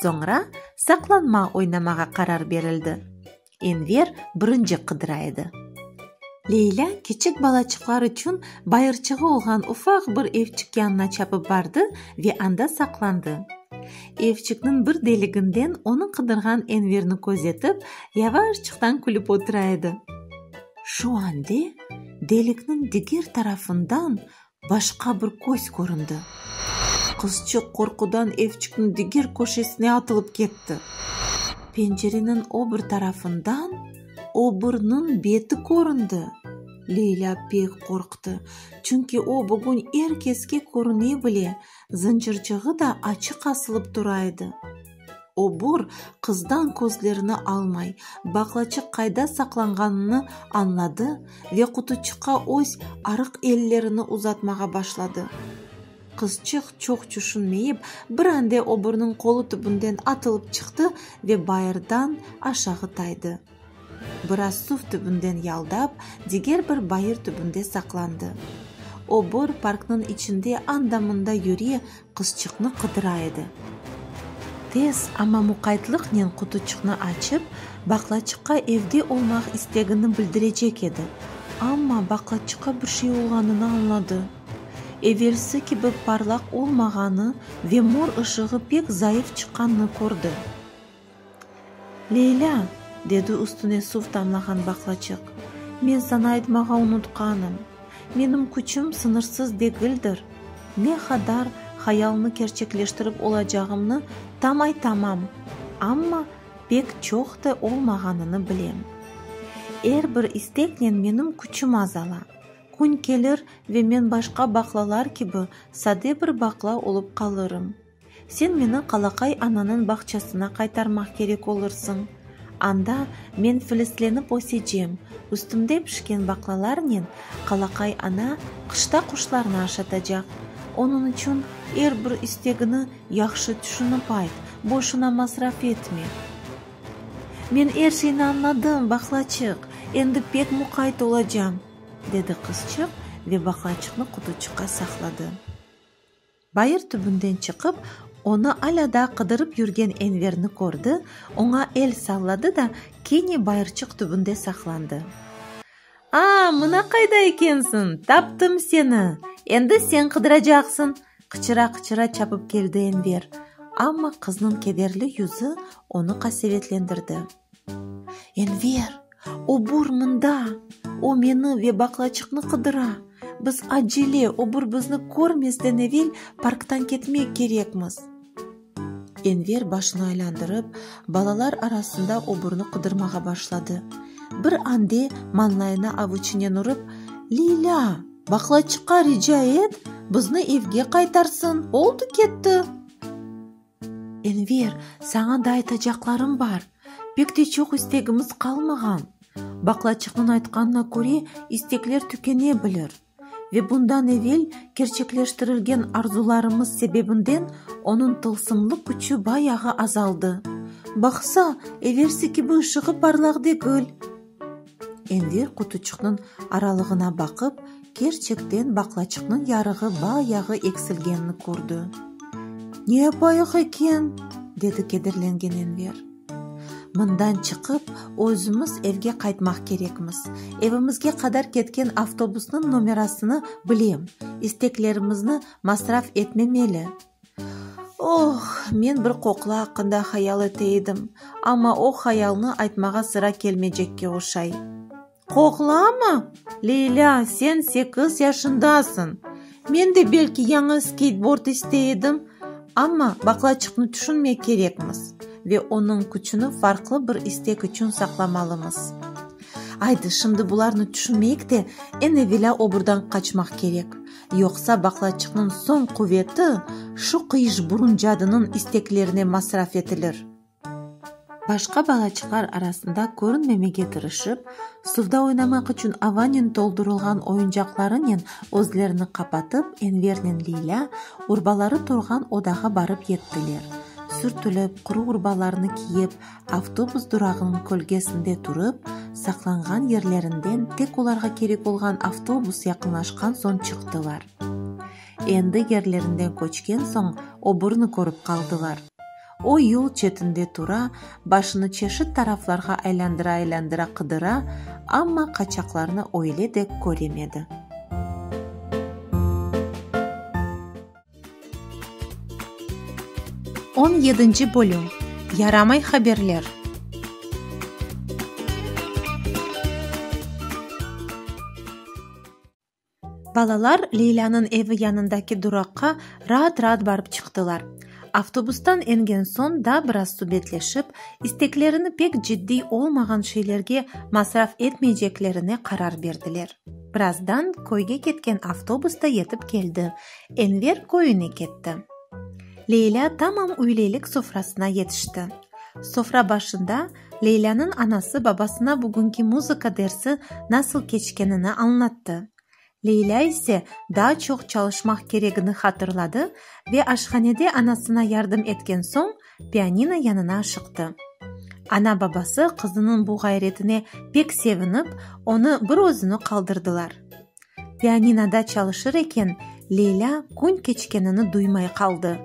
Soñra saqlanma oynamağa qarar berildi. Enver birinci qıdıra edi. Leylâ kiçik balaçıqlar içün bayırçığı olğan ufaq bir evçik yanına çapıp bardı ve anda saqlandı. Evçikniñ bir deliginden onı qıdırğan Enverni közetip, yavaşçıqtan külüp otura edi. Şu ande delikniñ diger tarafından Başqa bir köz köründi. Qızçıq qorqudan evçikniñ diger köşesine atılıp ketti. Pencereniñ o bir tarafından oburnıñ beti köründi. Leylâ pek qorqtı, çünki o bugün er keske körüne bile, zıncırçığı da açıq asılıp tura edi. Obur qızdan közlerini almay, baqlaçıq qayda saqlanğanını añladı ve qutuçıqqa öz arıq ellerini uzatmağa başladı. Qızçıq çoq tüşünmeyip, bir ande oburnıñ qolu tübünden atılıp çıqtı ve bayırdan aşağı taydı. Biraz suv tübünden yaldap, diger bir bayır tübünde saqlandı. Obur parknıñ içinde anda-mında yüre, qızçıqnı qıdıra edi. Tez, amma muqaytlıqnen qutuçıqnı açıp, baqlaçıqqa evde olmaq istegini bildirecek edi, amma baqlaçıqqa bir şey olğanını añladı. Evelsi kibi parlaq olmağanı ve mor ışığı pek zayıf çıqqanını kördi. Leylâ, dedi üstüne suv tamlağan baqlaçıq, men saña aytmağa unutqanım. Menim küçüm sıñırsız degildir. Ne qadar hayalnı kerçekleştirip olacağımnı tam aytamam, amma pek çoq da olmağanını bilem. Er bir isteknen menim küçüm azala. Kün kelir ve men başqa baqlalar kibi sade bir baqla olıp qalırım. Sen meni qalaqay ananıñ bağçasına qaytarmaq kerek olursıñ. Anda men filislenip ösecem, üstümde pişken baqlalarnen qalaqay ana qışta quşlarnı aşatacaq. Onıñ içün er bir istegini yahşı tüşünip ayt, boşuna masraf etme. Men er şeyni añladım, baqlaçıq, endi pek muqayt olacam, dedi qızçıq ve baqlaçıqnı qutuçıqqa saqladı. Bayır tübünden çıqıp, onı alâ daa qıdırıp yürgen Enverni kördi, oña el salladı da, kene bayırçıq tübünde saqlandı. A, mına qayda ekensiñ! Taptım seni! Endi sen qıdıracaqsıñ! qıçıra-qıçıra çapıp keldi Enver. Amma qıznıñ kederli yüzü onı qasevetlendirdi. Enver, obur mında! O meni ve baqlaçıqnı qıdıra. Biz acele, obur bizni körmezden evel parktan ketmek kerekmiz. Enver başını aylandırıp, balalar arasında oburnı qıdırmağa başladı. Bir ande mañlayına avuçınen urıp, Leylâ, baqlaçıqqa rica et, bizni evge qaytarsın, oldı-ketti! Enver, saña da aytacaqlarım bar. Pek de çoq istegimiz qalmağan. Baqlaçıqnıñ aytqanına köre, istekler tükene bilir. Ve bundan evel kerçekleştirilgen arzularımız sebebinden onıñ tılsımlı küçü bayağı azaldı. Baqsa, evelsi kibi ışığı parlaq degil. Enver qutuçıqnıñ aralığına baqıp, kerçekten baqlaçıqnıñ yarığı bayağı eksilgenini kördi. Ne yapayıq eken? dedi kederlengen Enver. Mından çıqıp, özümiz evge qaytmaq kerekmiz. Evimizge qadar ketken avtobusnıñ nomerasını bilem. İsteklerimizni masraf etmemeli. Oh, men bir qoqla aqqında hayal ete edim, amma o hayalnı aytmağa sıra kelmecekke oşay. Qoqlamı? Leylâ, sen sekiz yaşındasıñ. Men de belki yañı skeytbord istey edim, amma baqlaçıqnı tüşünmek kerekmiz ve onıñ küçüni farqlı bir istek içün saqlamalımız. Aydı, şimdi bularnı tüşünmeyik de, eñ evelâ o burdan qaçmaq kerek. Yoqsa baqlaçıqnıñ soñ quveti şu qıyış burun cadınıñ isteklerine masraf etilir. Başqa balaçıqlar arasında körünmemege tırışıp, suvda oynamaq içün avanen toldurılğan oyuncaqlarınen özlerini qapatıp, Envernen Leylâ urbaları turğan odağa barıp yettiler. Sürtülip, quru urbalarını kiyip, avtobus durağınıñ kölgesinde turıp, saqlanğan yerlerinden tek olarğa kerek olğan avtobus yaqınlaşqan soñ çıqtılar. Endi yerlerinden köçken soñ oburnı körip qaldılar. O yol çetinde tura, başını çeşit taraflarğa aylandıra-aylandıra qıdıra, amma qaçaqlarnı öyle de köremedi. On yedinci bölüm. Yaramay haberler. Balalar Leylânıñ evi yanındaki duraqqa raat-raat barıp çıqtılar. Avtobustan engen soñ daa biraz subetleşip, isteklerini pek ciddiy olmağan şeylerge masraf etmeyceklerine qarar berdiler. Birazdan köyge ketken avtobus da yetip keldi. Enver köyüne ketti. Leylâ tamam üylelik sofrasına yetişti. Sofra başında Leylânıñ anası babasına bugünki muzıka dersi nasıl keçkenini añlattı. Leylâ ise daa çoq çalışmaq keregini hatırladı ve aşhanede anasına yardım etken soñ pianino yanına aşıqtı. Ana-babası qızınıñ bu ğayretine pek sevinip, onı bir özüni qaldırdılar. Pianinoda çalışır eken, Leylâ kün keçkenini duymay qaldı.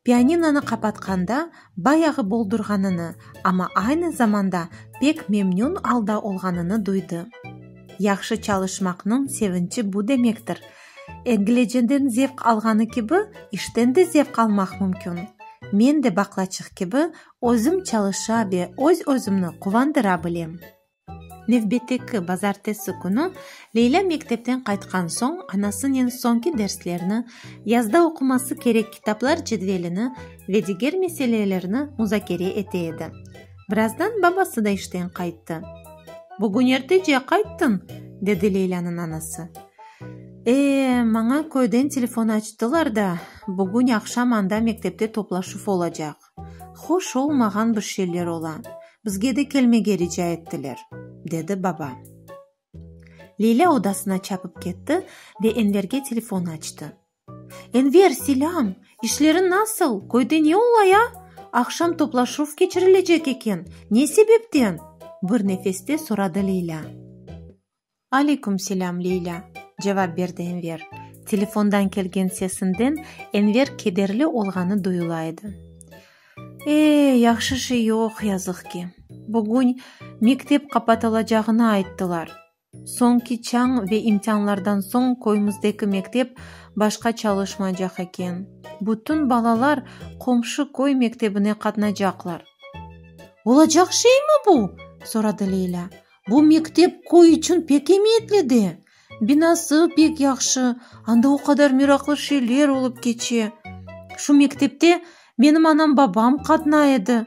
Pianinonı qapatqanda bayağı boldurğanını, amma aynı zamanda pek memnün alda olğanını duydı. Yahşı çalışmaqnıñ sevinçi bu demektir. Eglecenden zevq alğanı kibi, işten de zevq almaq mümkün. Men de baqlaçıq kibi özüm çalışa ve öz-özümni quvandıra bilem. Nevbetteki bazartesi künü Leylâ mektepten qaytqan soñ anasınen soñki derslerni, yazda oquması kerek kitaplar cedvelini ve diger meselelerni muzakere ete edi. Birazdan babası da işten qayttı. Bugün ertece qayttıñ? dedi Leylânıñ anası. E, maña köyden telefon açtılar da, bugün aqşam anda mektepte toplaşuv olacaq. Hoş olmağan bir şeyler ola. Bizge de kelmege rica ettiler, dedi baba. Leylâ odasına çapıp ketti ve Enverge telefon açtı. Enver, selâm! İşleriñ nasıl? Köyde ne ola ya? Aqşam toplaşuv keçirilecek eken. Ne sebepten? bir nefeste soradı Leylâ. Aleyküm selâm, Leylâ, cevap berdi Enver. Telefondan kelgen sesinden Enver kederli olğanı duyula edi. E, yahşı şey yoq, yazıq ki. Bugün mektep qapatılacağını ayttılar. Soñki çañ ve imtianlardan soñ köyümizdeki mektep başqa çalışmaycaq eken. Bütün balalar qomşu köy mektebine qatnacaqlar. Olacaq şeymi bu? soradı Leylâ. Bu mektep köy içün pek emiyetli de. Binası pek yahşı, anda o qadar meraqlı şeyler olıp keçe. Şu mektepte menim anam-babam qatnay edi.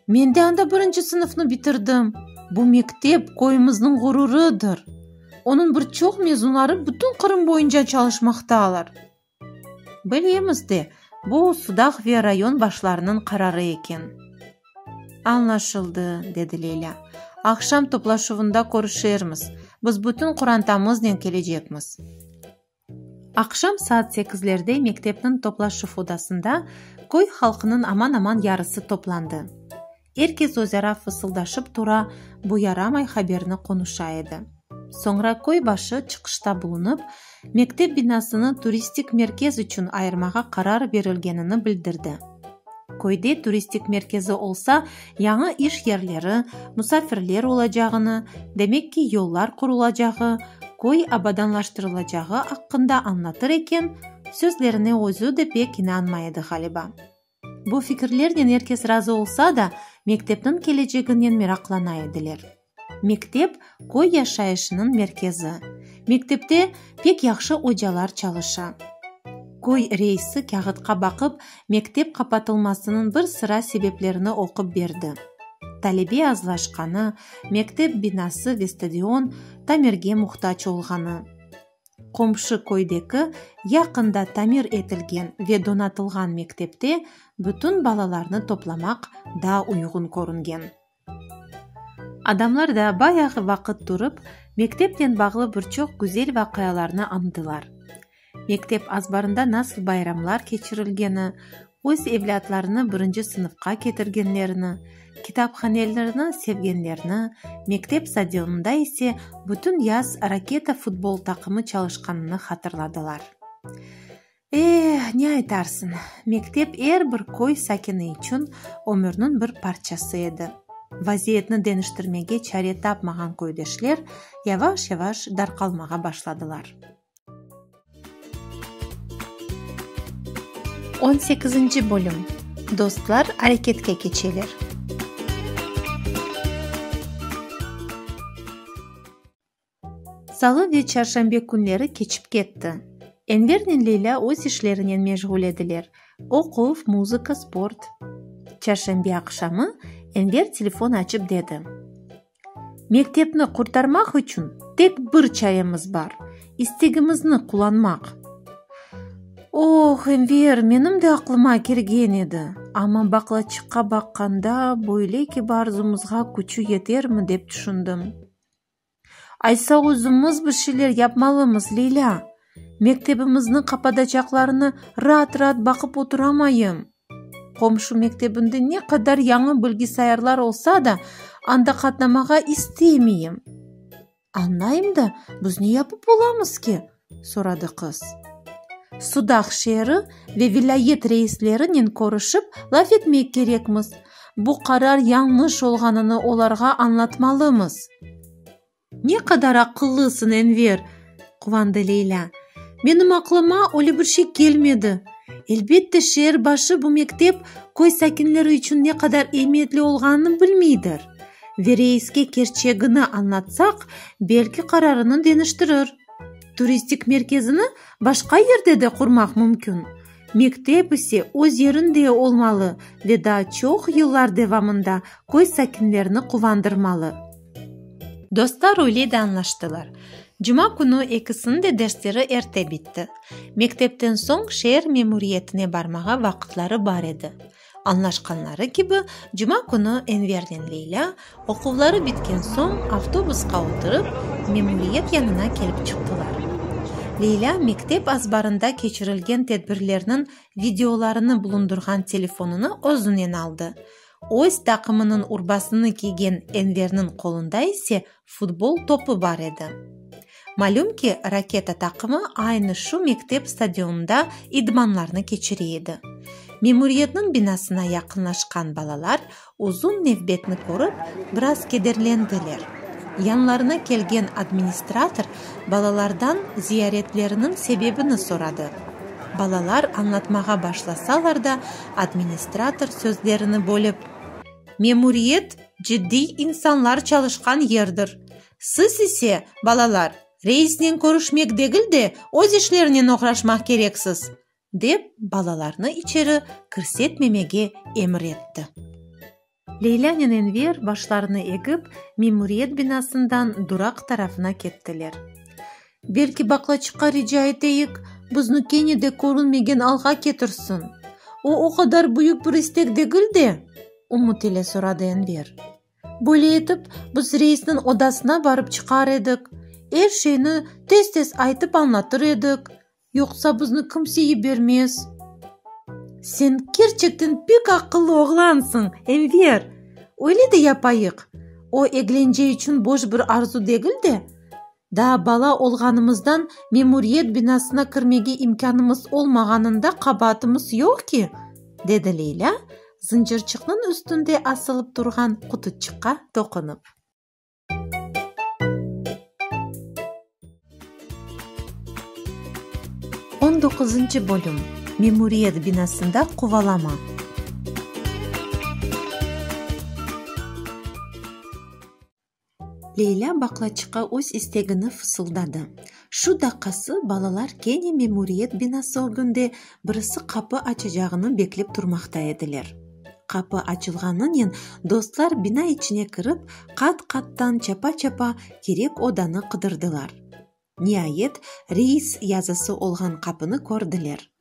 Men de anda birinci sınıfnı bitirdim. Bu mektep köyümizniñ ğururıdır. Onıñ bir çoq mezunları bütün Qırım boyunca çalışmaqtalar. Bilemiz de, bu Sudaq ve rayon başlarınıñ qararı eken. Añlaşıldı, dedi Leylâ. Aqşam toplaşuvında körüşermiz. Biz bütün qorantamıznen kelecekmiz. Aqşam saat sekizlerde mektepniñ toplaşuv odasında köy halqınıñ aman-aman yarısı toplandı. Er kes özara fısıldaşıp tura, bu yaramay haberni qonuşa edi. Soñra köy başı çıqışta bulunıp, mektep binasını turistik merkez içün ayırmağa qarar berilgenini bildirdi. Köyde turistik merkezi olsa, yañı iş yerleri, musafirler olacağını, demek ki, yollar qurulacağı, köy abadanlaştırılacağı aqqında añlatır eken, sözlerine özü de pek inanmay edi, ğaliba. Bu fikirlernen er kes razı olsa da, mektepniñ keleceginen meraqlana ediler. Mektep, köy yaşayışınıñ merkezi. Mektepte pek yahşı ocalar çalışa. Köy reisi kâğıtqa baqıp, mektep qapatılmasınıñ bir sıra sebeplerini oqup berdi. Talebe azlaşqanı, mektep binası ve stadion tamirge muhtac olğanı. Qomşu köydeki yaqında tamir etilgen ve donatılğan mektepte bütün balalarnı toplamaq daa uyğun körüngen. Adamlar da bayağı vaqıt turıp, mektepnen bağlı bir çoq güzel vaqialarnı añdılar. Mektep azbarında nasıl bayramlar keçirilgeni, öz evlâtlarını birinci sınıfqa ketirgenlerini, kitaphanelerni sevgenlerini, mektep stadionında ise bütün yaz Raketa futbol taqımı çalışqanını hatırladılar. Eh, ne aytarsıñ, mektep er bir köy sakini içün ömürniñ bir parçası edi. Vaziyetni deñiştirmege çare tapmağan köydeşler yavaş-yavaş darqalmağa başladılar. On sekizinci bölüm. Dostlar areketke keçeler. Salı ve çarşenbe künleri keçip ketti. Envernen Leylâ öz işlerinen meşğul ediler, oquv, muzıka, sport. Çarşenbe aqşamı Enver telefon açıp dedi. Mektepni qurtarmaq içün tek bir çaremiz bar, istegimizni qullanmaq. Oh, Enver, menim de aqlıma kelgen edi, amma baqlaçıqqa baqqanda, böyle kibi arzumızğa küçü yetermi dep tüşündim. Aysa özümiz bir şeyler yapmalımız, Leylâ. Mektebimizni qapatacaqlarını raat-raat baqıp oturamayım. Qomşu mektebinde ne qadar yañı bilgisayarlar olsa da, anda qatnamağa istemeyim. Añlayım da, biz ne yapıp olamız ki? soradı qız. Sudaq şeeri ve vilâyet reislerinen körüşip laf etmek kerekmiz. Bu qarar yañlış olğanını olarğa añlatmalımız. Ne qadar aqıllısıñ, Enver! quvandı Leylâ. Menim aqlıma öyle bir şey kelmedi. Elbette, şeer başı bu mektep köy sakinleri içün ne qadar emiyetli olğanını bilmeydir. Ve reiske kerçegini añlatsaq, belki qararını deñiştirir. Turistik merkezini başqa yerde de qurmaq mümkün. Mektep ise öz yerinde olmalı ve daa çoq yıllar devamında köy sakinlerini quvandırmalı. Dostlar öyle de añlaştılar. Cuma künü ekisiniñ de dersleri erte bitti. Mektepten soñ şeer memuriyetine barmağa vaqıtları bar edi. Añlaşqanları kibi, cuma künü Envernen Leylâ oquvları bitken soñ avtobusqa oturıp, memuriyet yanına kelip çıqtılar. Leylâ mektep azbarında keçirilgen tedbirlerniñ videolarını bulundırğan telefonını özünen aldı. Öz taqımınıñ urbasını kiygen Enverniñ qolunda ise futbol topu bar edi. Malüm ki, Raketa taqımı aynı şu mektep stadionında idmanlarnı keçire edi. Memuriyetniñ binasına yaqınlaşqan balalar uzun nevbetni körip, biraz kederlendiler. Yanlarına kelgen administrator balalardan ziyaretleriniñ sebebini soradı. Balalar añlatmağa başlasalar da, administrator sözlerini bölip, Memuriyet, ciddiy insanlar çalışqan yerdir. Siz ise, balalar, reisnen körüşmek degil de, öz işlerinen oğraşmaq kereksiz, dep, balalarnı içeri kirsetmemege emir etti. Leylânen Enver başlarını egip, memuriyet binasından duraq tarafına kettiler. Belki baqlaçıqqa rica eteyik, bizni kene de körünmegen alğa ketirsin? O, o qadar büyük bir istek degil de! Ümüt ile soradı Enver. Böyle etip, biz reisniñ odasına barıp çıqar edik, er şeyni tez-tez aytıp añlatır edik, yoqsa bizni kimse yibermez. Sen kerçekten pek aqıllı oğlansıñ, Enver! Öyle de yapayıq. O, eglence içün boş bir arzu degil de. Daa bala olğanımızdan memuriyet binasına kirmege imkânımız olmağanında qabaatımız yoq ki, dedi Leylâ, zıncırçıqnıñ üstünde asılıp turğan qutuçıqqa toqunıp. On doquzıncı bölüm. Memuriyet binasında quvalama. Leylâ baqlaçıqqa öz istegini fısıldadı. Şu daqqası balalar kene memuriyet binası ögünde birisi qapı açacağını beklep turmaqta ediler. Qapı açılğanınen dostlar bina içine kirip, qat-qattan çapa-çapa kerek odanı qıdırdılar. Niayet, reis yazısı olğan qapını kördiler.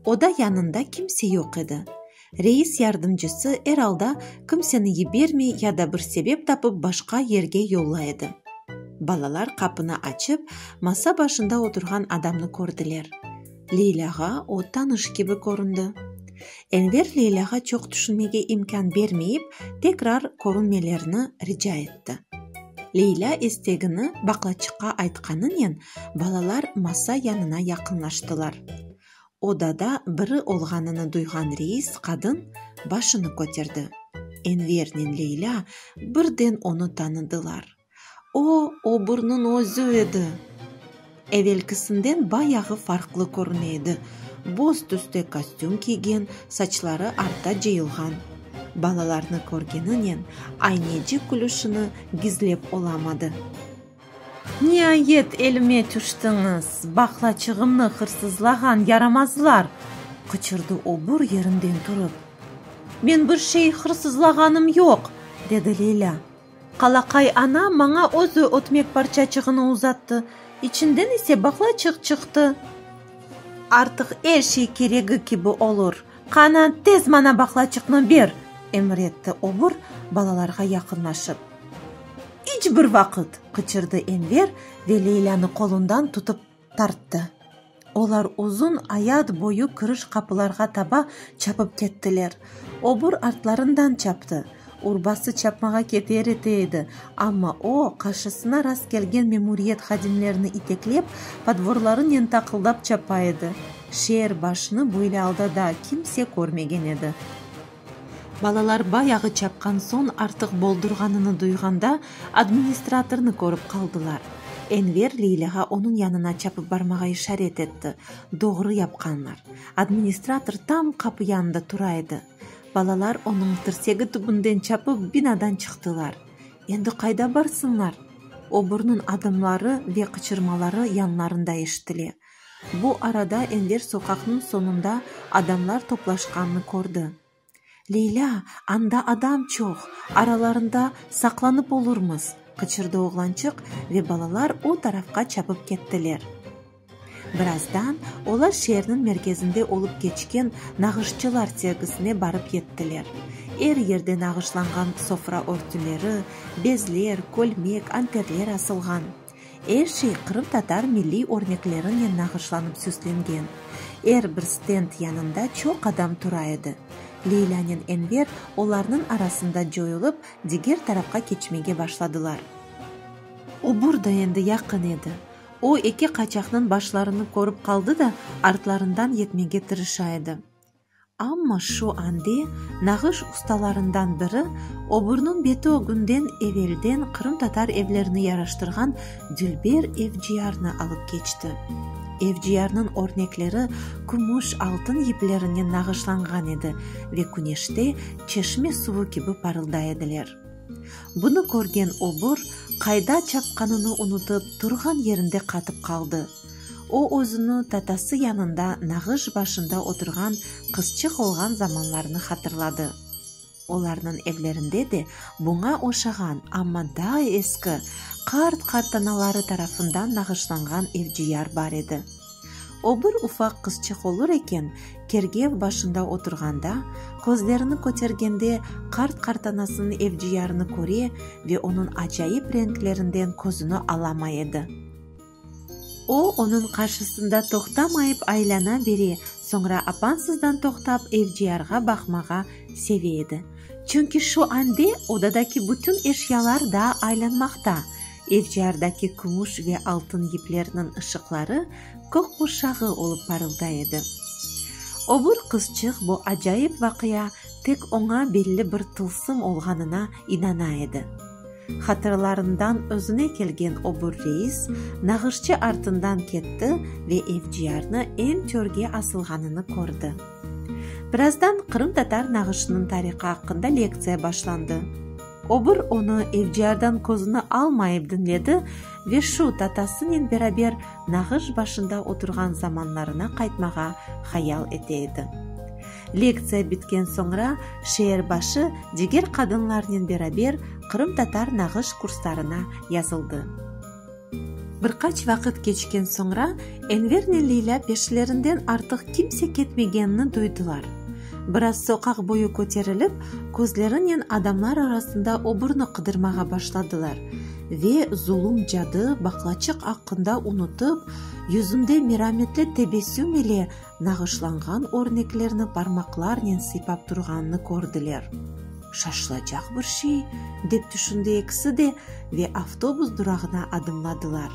Oda yanında kimse yoq edi. Reis yardımcısı, er alda, kimseni yibermey ya da bir sebep tapıp başqa yerge yollay edi. Balalar qapını açıp, masa başında oturğan adamnı kördiler. Leylâğa o tanış kibi köründi. Enver Leylâğa çoq tüşünmege imkân bermeyip, tekrar körünmelerini rica etti. Leylâ istegini baqlaçıqqa aytqanınen, balalar masa yanına yaqınlaştılar. Odada biri olğanını duyğan reis qadın başını köterdi. Envernen Leylâ birden onı tanıdılar. O, oburnıñ özü edi. Evelkisinden bayağı farqlı körüne edi, boz tüste kostüm kiygen, saçları artta cıyılğan. Balalarnı körgeninen, ayneci külüşini gizlep olamadı. Niayet elime tüştiñiz, baqlaçığımnı hırsızlağan yaramazlar! qıçırdı obur yerinden turıp. Men bir şey hırsızlağanım yoq, dedi Leylâ. Qalaqay ana maña özü ötmek parçaçığını uzattı, içinden ise baqlaçıq çıqtı. Artıq er şey keregi kibi olur. Qana, tez maña baqlaçıqnı ber! emir etti obur balalarğa yaqınlaşıp. İç bir vaqıt! qıçırdı Enver ve Leylânı qolundan tutıp tarttı. Olar uzun ayat boyu kiriş qapılarğa taba çapıp kettiler. Obur artlarından çaptı. Urbası çapmağa keter ete edi, amma o, qarşısına rastkelgen memuriyet hadimlerini iteklep, podvorlarınen taqıldap çapa edi. Şeer başını böyle alda daa kimse körmegen edi. Balalar bayağı çapqan soñ artıq boldurğanını duyğanda, administratornı körip qaldılar. Enver Leylâğa onıñ yanına çapıp barmağa işaret etti. Doğru yapqanlar. Administrator tam qapı yanında tura edi. Balalar onıñ tirsegi tübünden çapıp binadan çıqtılar. Endi qayda barsınlar? Oburnıñ adımları ve qıçırmaları yanlarında eşitile. Bu arada Enver soqaqnıñ soñunda adamlar toplaşqanını kördi. Leylâ, anda adam çoq, aralarında saqlanıp olurmız, qıçırdı oğlançıq ve balalar o tarafqa çapıp kettiler. Birazdan olar şeerniñ merkezinde olıp keçken nağışçılar sergisine barıp yettiler. Er yerde nağışlanğan sofra örtüleri, bezler, kölmek, anterler asılğan. Er şey qırımtatar milliy örneklerinen nağışlanıp süslengen. Er bir stend yanında çoq adam tura edi. Leylânen Enver olarnıñ arasında coyulıp, diger tarafqa keçmege başladılar. Obur da endi yaqın edi. O, eki qaçaqnıñ başlarını körip qaldı da, artlarından yetmege tırışa edi. Amma şu ande nağış ustalarından biri oburnıñ beti ögünden evelden qırımtatar evlerini yaraştırğan dülber evciyarnı alıp keçti. Evciyarnıñ örnekleri kümüş, altın yiplerinen nağışlanğan edi ve küneşte çeşme suvu kibi parılday ediler. Bunı körgen obur qayda çapqanını unutıp, turğan yerinde qatıp qaldı. O özüni tatası yanında nağış başında oturğan qızçıq olğan zamanlarını hatırladı. Olarnıñ evlerinde de buña oşağan, amma daa eski, qart-qartanaları tarafından nağışlanğan evciyar bar edi. O bir ufaq qızçıq olur eken, kergev başında oturğanda, közlerini kötergende qart-qartanasınıñ evciyarını köre ve onıñ acayip renklerinden közüni alamay edi. O, onıñ qarşısında toqtamayıp aylana bere, soñra apansızdan toqtap evciyarğa baqmağa seve edi. Çünki şu ande odadaki bütün eşyalar daa aylanmaqta, evciyardaki kümüş ve altın yiplerniñ ışıqları kök qurşağı olıp parılday edi. O bir qızçıq bu acayip vaqia tek oña belli bir tılsım olğanına inana edi. Hatırlarından özüne kelgen o bir reis nağışçı artından ketti ve evciyarnı eñ törge asılğanını kördi. Birazdan qırımtatar nağışınıñ tarihı aqqında lektsiya başlandı. O bir onı evciyardan közüni almayıp diñledi ve şu tatasınen beraber nağış başında oturğan zamanlarına qaytmağa hayal ete edi. Lektsiya bitken soñra şeer başı diger qadınlarnen beraber qırımtatar nağış kurslarına yazıldı. Bir qaç vaqıt keçken soñra Envernen Leylâ peşlerinden artıq kimse ketmegenini duydılar. Biraz soqaq boyu köterilip, közlerinen adamlar arasında oburnı qıdırmağa başladılar ve zulum cadı baqlaçıq aqqında unutıp, yüzünde merametli tebessüm ile nağışlanğan örneklerni parmaqlarnen sıypap turğanını kördiler. Şaşılacaq bir şey, dep tüşündi ekisi de ve avtobus durağına adımladılar.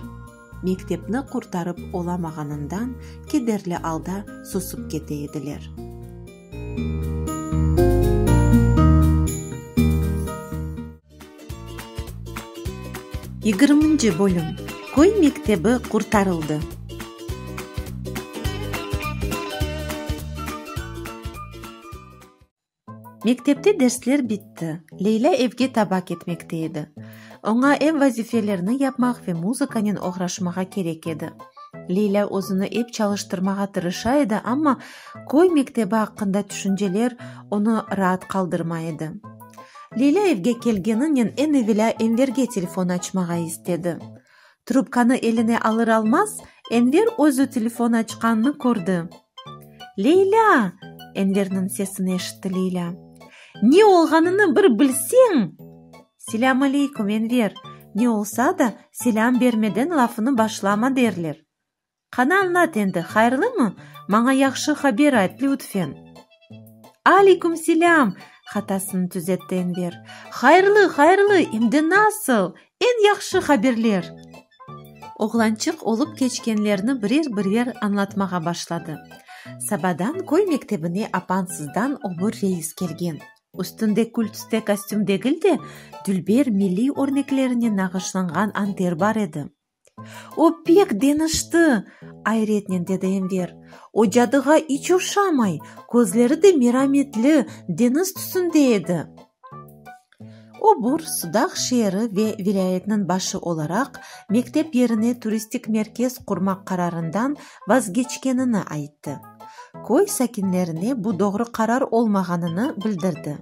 Mektepni qurtarıp olamağanından kederli alda susıp kete ediler. Yigirminci bölüm. Köy mektebi qurtarıldı. Mektepte dersler bitti. Leylâ evge taba ketmekte edi. Oña ev vazifelerini yapmaq ve muzıkanen oğraşmağa kerek edi. Leylâ özüni ep çalıştırmağa tırışa edi, amma köy mektebi aqqında tüşünceler onı raat qaldırmay edi. Leylâ evge kelgeninen eñ evelâ Enverge telefon açmağa istedi. Trubkanı eline alır-almaz, Enver özü telefon açqanını kördi. Leylâ! Enverniñ sesini eşitti Leylâ. Ne olğanını bir bilseñ! Selâm aleyküm, Enver! Ne olsa da, selâm bermeden lafını başlama derler. Qana añlat endi, hayırlımı? Maña yahşı haber ayt, lütfen. Aleyküm selâm, hatasını tüzetti Enver. Hayırlı, hayırlı, em de nasıl! Eñ yahşı haberler! Oğlançıq olıp keçkenlerni birer-birer añlatmağa başladı. Sabadan köy mektebine apansızdan obur reis kelgen. Üstünde kül tüste kostüm degil de, dülber milliy örneklerinen nağışlanğan anter bar edi. O pek deñişti, ayretnen dedi Enver. O cadığa iç oşamay, közleri de merametli, deñiz tüsünde edi. Obur, Sudaq şeeri ve vilâyetiniñ başı olaraq, mektep yerine turistik merkez qurmaq qararından vazgeçkenini ayttı. Köy sakinlerine bu doğru qarar olmağanını bildirdi.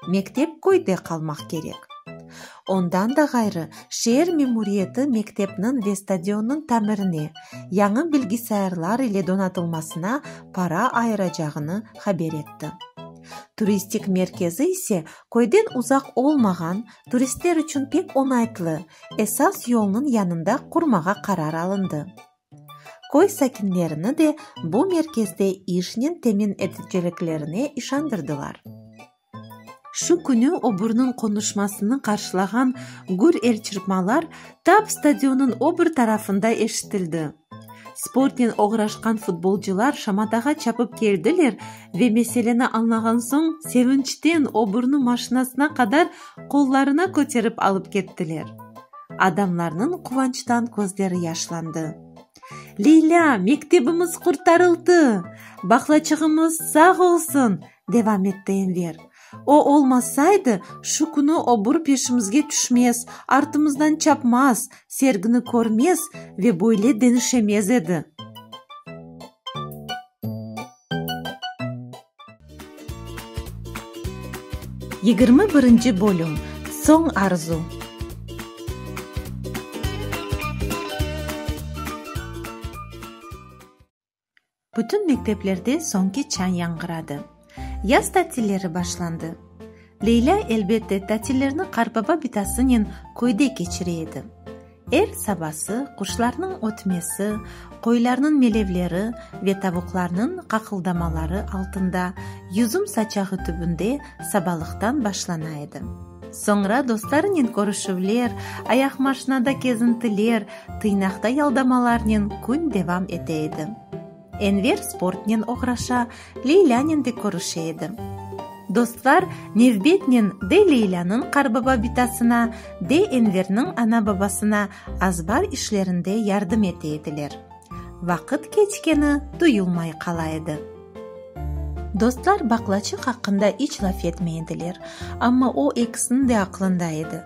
Mektep köyde qalmaq kerek. Ondan da ğayrı, şeer memuriyeti mektepniñ ve stadionnıñ tamirine, yañı bilgisayarlar ile donatılmasına para ayıracağını haber etti. Turistik merkezi ise köyden uzaq olmağan, turistler içün pek oñaytlı, esas yolnıñ yanında qurmağa qarar alındı. Köy sakinlerini de bu merkezde işnen temin eteceliklerine işandırdılar. Şu künü oburnıñ qonuşmasını qarşılağan gür elçırpmalar tap stadionnıñ o bir tarafında eşitildi. Sportnen oğraşqan futbolcılar şamatağa çapıp keldiler ve meseleni añlağan soñ sevinçten oburnı maşinasına qadar qollarına köterip alıp kettiler. Adamlarnıñ quvançtan közleri yaşlandı. Leylâ, mektebimiz qurtarıldı! Baqlaçığımız sağ olsun! devam etti Enver. O olmasaydı, şu künü obur peşimizge tüşmez, artımızdan çapmaz, sergini körmez ve böyle deñişemez edi. 21 bölüm. Soñ arzu. Bütün mekteplerde soñki çañ yañğıradı. Yaz tatilleri başlandı. Leylâ, elbette, tatillerni qartbaba bitasınen köyde keçire edi. Er sabası quşlarnıñ ötmesi, qoylarnıñ melevleri ve tavuqlarnıñ qaqıldamaları altında yüzüm saçağı tübünde sabalıqtan başlana edi. Soñra dostlarınen körüşüvler, ayaqmaşinada kezintiler, tıynaqta yaldamalarnen kün devam ete edi. Enver sportnen oğraşa, Leylânen de körüşe edi. Dostlar nevbetnen de Leylânıñ qarbaba bitasına, de Enverniñ ana-babasına azbar işlerinde yardım ete ediler. Vaqıt keçkeni duyulmay qala edi. Dostlar baqlaçıq aqqında iç laf etmey ediler, amma o ekisiniñ de aqlında edi.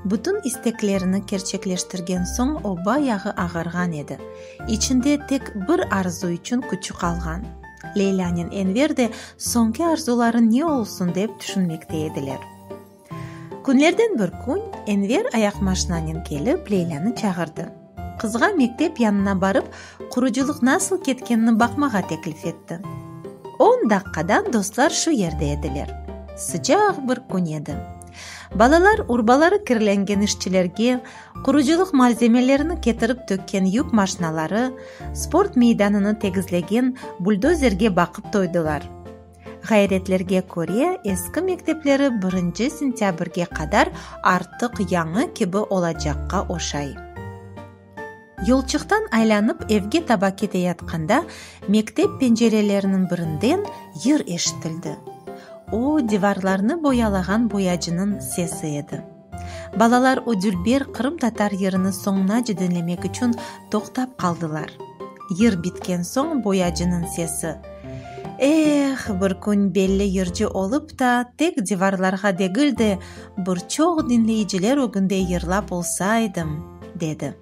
Bütün isteklerini kerçekleştirgen soñ o bayağı ağarğan edi. İçinde tek bir arzu içün küçü qalğan. Leylânen Enver de soñki arzuları ne olsun dep tüşünmekte ediler. Künlerden bir kün Enver ayaqmaşinanen kelip Leylânı çağırdı. Qızğa mektep yanına barıp, qurucılıq nasıl ketkenini baqmağa teklif etti. On daqqadan dostlar şu yerde ediler. Sıcaq bir kün edi. Balalar urbaları kirlengen işçilerge, qurucılıq malzemelerini ketirip tökken yük maşinaları, sport meydanını tegizlegen buldozerge baqıp toydılar. Ğayretlerge köre, eski mektepleri birinci sentâbrge qadar artıq yañı kibi olacaqqa oşay. Yolçıqtan aylanıp evge taba keteyatqanda, mektep pencereleriniñ birinden yır eşitildi. O, divarlarnı boyalağan boyacınıñ sesi edi. Balalar o dülber qırımtatar yırını soñunace diñlemek içün toqtap qaldılar. Yır bitken soñ boyacınıñ sesi, Eh, bir kün belli yırcı olıp ta, tek divarlarğa degil de, bir çoq diñleyiciler ögünde yırlap olsaydım, dedi.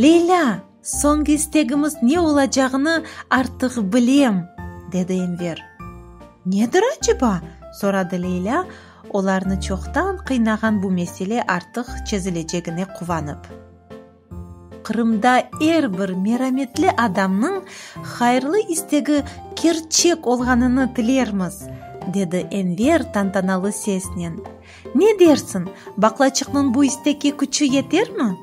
Leylâ, soñki istegimiz ne olacağını artıq bilem, dedi Enver. Nedir aceba? soradı Leylâ, olarnı çoqtan qıynağan bu mesele artıq çezilecegine quvanıp. Qırımda er bir merametli adamnıñ hayırlı istegi kerçek olğanını tilermiz, dedi Enver tantanalı sesnen. Ne dersiñ, baqlaçıqnıñ bu istekke küçü yetermi?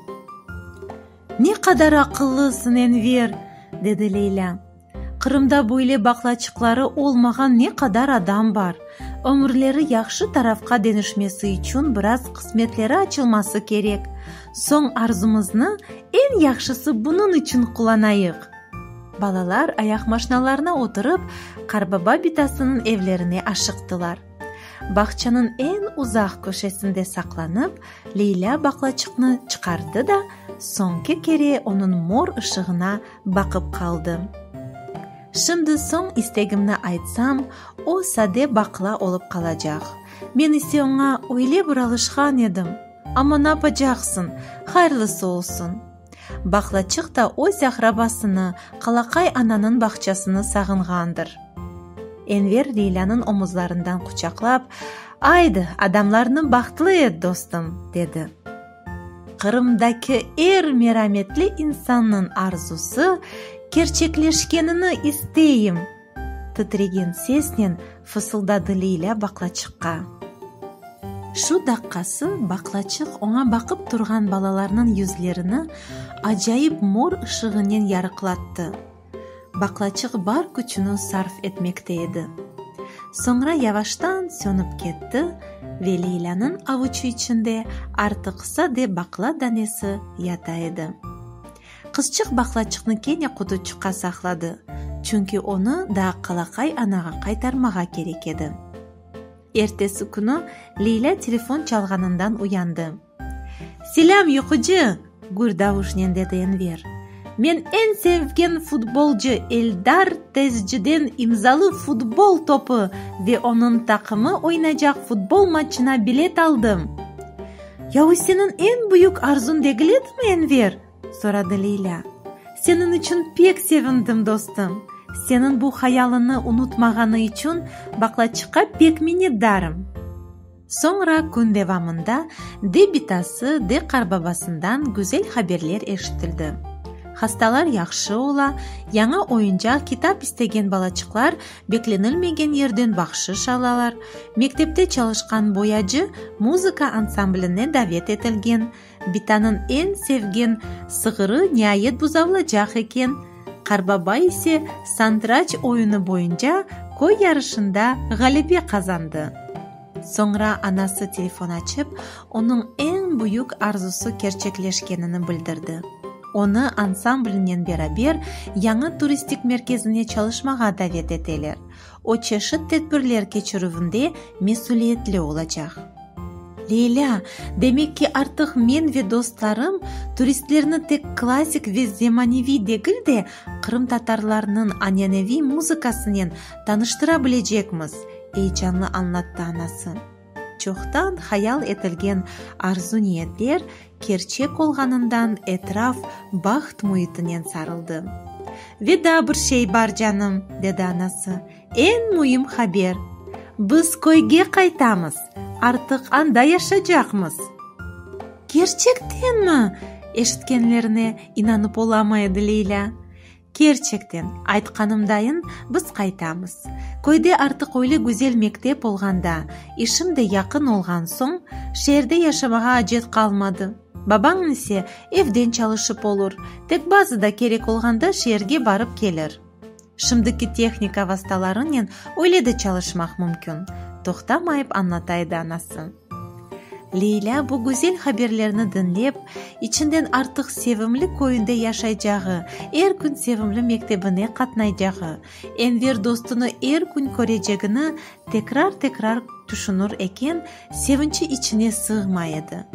Ne qadar aqıllısıñ, Enver, dedi Leylâ. Qırımda böyle baqlaçıqları olmağan ne qadar adam bar. Ömürleri yahşı tarafqa deñişmesi içün biraz qısmetleri açılması kerek. Soñ arzumıznı eñ yahşısı bunıñ içün qullanayıq. Balalar ayaqmaşinalarına oturıp, qarbaba bitasınıñ evlerine aşıqtılar. Bağçanıñ eñ uzaq köşesinde saqlanıp, Leylâ baqlaçıqnı çıqardı da, soñki kere onıñ mor ışığına baqıp qaldı. Şimdi soñ istegimni aytsam, o sade baqla olıp qalacaq. Men ise oña öyle bir alışqan edim. Amma napacaqsıñ, hayırlısı olsun. Baqlaçıq da öz aqrabasını, qalaqay ananıñ bağçasını sağınğandır. Enver Leylânıñ omuzlarından quçaqlap, Aydı, adamlarnı bahtlı et, dostum, dedi. Qırımdaki er merametli insannıñ arzusı kerçekleşkenini isteyim! titregen sesnen fısıldadı Leylâ baqlaçıqqa. Şu daqqası baqlaçıq oña baqıp turğan balalarnıñ yüzlerini acayip mor ışığınen yarıqlattı. Baqlaçıq bar küçüni sarf etmekte edi. Soñra yavaştan sönip ketti ve Leylânıñ avuçı içinde artıq sade baqla danesi yata edi. Qızçıq baqlaçıqnı kene qutuçıqqa saqladı, çünki onı daa qalaqay anağa qaytarmağa kerek edi. Ertesi künü Leylâ telefon çalğanından uyandı. Selâm, yuqucı! gür davuşnen dedi Enver. Men eñ sevgen futbolcı Eldar Tezciden imzalı futbol topu ve onıñ taqımı oynaycaq futbol matçına bilet aldım. Ya o seniñ eñ büyük arzuñ degil edimi, Enver? soradı Leylâ. Seniñ içün pek sevindim, dostum. Seniñ bu hayalıñnı unutmağanı içün baqlaçıqqa pek minnetdarım. Soñra kün devamında de bitası, de qarbabasından güzel haberler eşitildi. Hastalar yahşı ola, yañı oyuncaq, kitap istegen balaçıqlar beklenilmegen yerden bahşış alalar, mektepte çalışqan boyacı muzıka ansambline davet etilgen, bitanıñ eñ sevgen sığırı niayet buzavlacaq eken, qarbaba ise santıraç oyunı boyunca köy yarışında ğalebe qazandı. Soñra anası telefon açıp, onıñ eñ büyük arzusı kerçekleşkenini bildirdi. Onı ansamblinen beraber yañı turistik merkezine çalışmağa davet eteler, o çeşit tedbirler keçirüvinde mesüliyetli olacaq. Leylâ, demek ki, artıq men ve dostlarım turistlerni tek klassik ve zemaneviy degil de, qırımtatarlarnıñ ananeviy muzıkasınen tanıştıra bilecekmiz, eyecanlı añlattı anası. Çoqtan hayal etilgen arzu-niyetler kerçek olğanından etraf baht müitinen sarıldı. Ve daa bir şey bar, canım, dedi anası, eñ müim haber, biz köyge qaytamız, artıq anda yaşacaqmız. Kerçektenmi? eşitkenlerine inanıp olamay edi Leylâ. Kerçekten, aytqanımdayın, biz qaytamız. Köyde artıq öyle güzel mektep olğanda, işim de yaqın olğan soñ, şeerde yaşamağa acet qalmadı. Babañ ise evden çalışıp olur, tek bazıda kerek olğanda şeerge barıp kelir. Şimdiki tehnika vastalarınen öyle de çalışmaq mümkün, toqtamayıp añlata edi anası. Leylâ bu güzel haberlerni diñlep, içinden artıq sevimli köyünde yaşaycağı, er kün sevimli mektebine qatnaycağı, Enver dostunı er kün körecegini tekrar-tekrar tüşünir eken, sevinçi içine sığmay edi.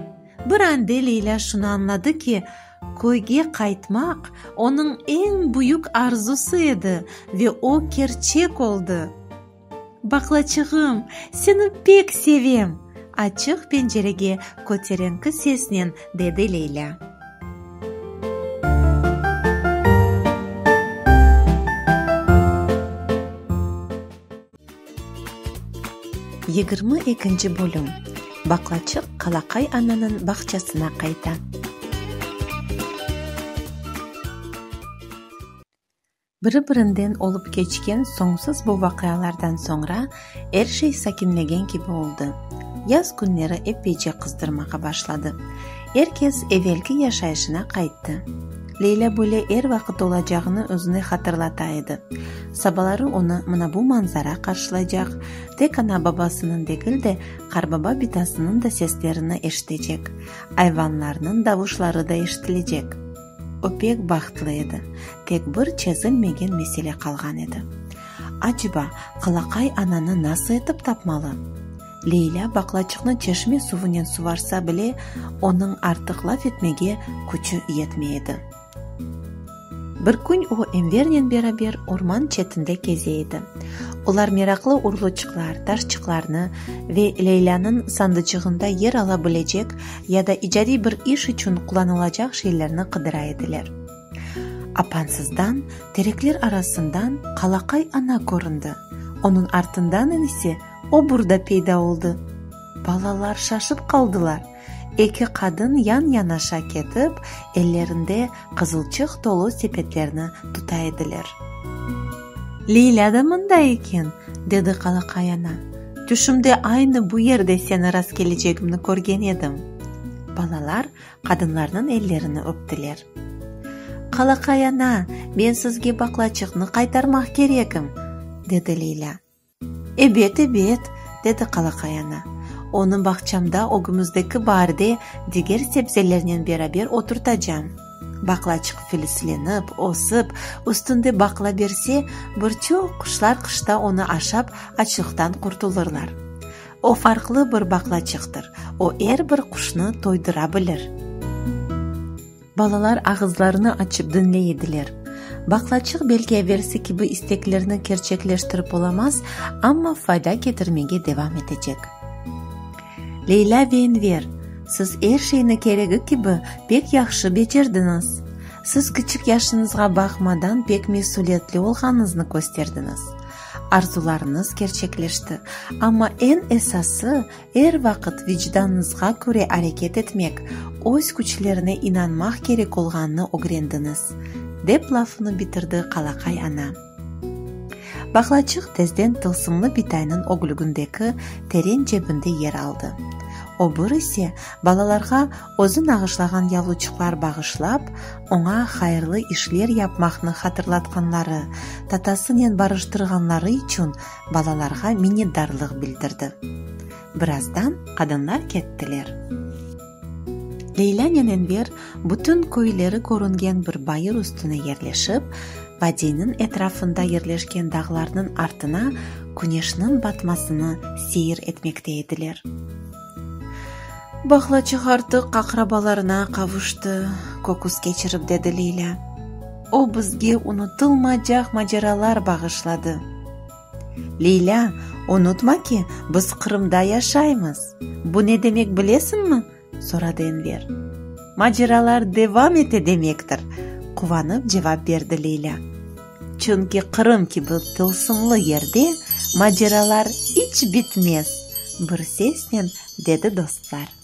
Bir ande Leylâ şunı añladı ki, köyge qaytmaq onıñ eñ büyük arzusı edi ve o kerçek oldı. Baqlaçığım, seni pek sevem! açıq pencerege köterenki sesnen dedi Leylâ. 22 bölüm. Baqlaçıq qalaqay ananıñ bağçasına qayta. Biri-birinden olıp keçken soñsuz bu vaqialardan soñra er şey sakinlegen kibi oldı. Yaz künleri epeyce qızdırmağa başladı. Er kes evelki yaşayışına qayttı. Leylâ böyle er vaqıt olacağını özüne hatırlata edi. Sabaları onı mına bu manzara qarşılaycaq, tek ana-babasınıñ degil de, qarbaba-bitasınıñ da seslerini eşitecek, ayvanlarnıñ davuşları da eşitilecek. O pek bahtlı edi, tek bir çezilmegen mesele qalğan edi. Aceba, qalaqay ananı nasıl etip tapmalı? Leylâ baqlaçıqnı çeşme suvunen suvarsa bile, onıñ artıq laf etmege küçü yetmey edi. Bir kün o Envernen beraber orman çetinde keze edi. Olar meraqlı urluçıqlar, taşçıqlarnı ve Leylânıñ sandıçığında yer ala bilecek ya da icadiy bir iş içün qullanılacaq şeylerni qıdıra ediler. Apansızdan terekler arasından qalaqay ana köründi, onıñ artından ise obur da peyda oldı. Balalar şaşıp qaldılar. Eki qadın yan-yanaşa ketip, ellerinde qızılçıq tolu sepetlerni tuta ediler. Leylâ da mında eken, dedi qalaqay ana. Tüşümde aynı bu yerde seni rastkelecegimni körgen edim. Balalar qadınlarnıñ ellerini öptiler. Qalaqay ana, men sizge baqlaçıqnı qaytarmaq kerekim, dedi Leylâ. Ebet, ebet, dedi qalaqay ana. Onı bağçamda ögümizdeki baarde diger sebzelernen beraber oturtacam. Baqlaçıq filislenip, ösip, üstünde baqla berse, bir çoq quşlar qışta onı aşap, açlıqtan qurtulırlar. O farqlı bir baqlaçıqtır, o er bir quşnı toydıra bilir. Balalar ağızlarını açıp diñley ediler. Baqlaçıq belki evelsi kibi isteklerini kerçekleştirip olamaz, amma fayda ketirmege devam etecek. Leylâ ve Enver, siz er şeyni keregi kibi pek yahşı becerdiñiz. Siz kiçik yaşıñızğa baqmadan pek mesüliyetli olğanıñıznı kösterdiñiz. Arzularıñız kerçekleşti. Amma eñ esası, er vaqıt vicdanıñızğa köre areket etmek, öz küçlerine inanmaq kerek olğanını ögrendiñiz, dep lafını bitirdi qalaqay ana. Baqlaçıq tezden tılsımlı bitaynıñ öglügindeki teren cebinde yer aldı. O bir ise balalarğa özü nağışlağan yavluçıqlar bağışlap, oña hayırlı işler yapmaqnı hatırlatqanları, tatasınen barıştırğanları içün balalarğa minnetdarlıq bildirdi. Birazdan qadınlar kettiler. Leylânen Enver bütün köyleri körüngen bir bayır üstüne yerleşip, vadiyniñ etrafında yerleşken dağlarnıñ artına küneşniñ batmasını seyir etmekte ediler. Baqlaçıq artıq aqrabalarına qavuştı, köküs keçirip dedi Leylâ. O bizge unutılmaycaq maceralar bağışladı. Leylâ, unutma ki, biz Qırımda yaşaymız. Bu ne demek bilesiñmi? soradı Enver. Maceralar devam ete demektir, quvanıp cevap berdi Leylâ. Çünki Qırım kibi tılsımlı yerde maceralar iç bitmez, bir sesnen dedi dostlar.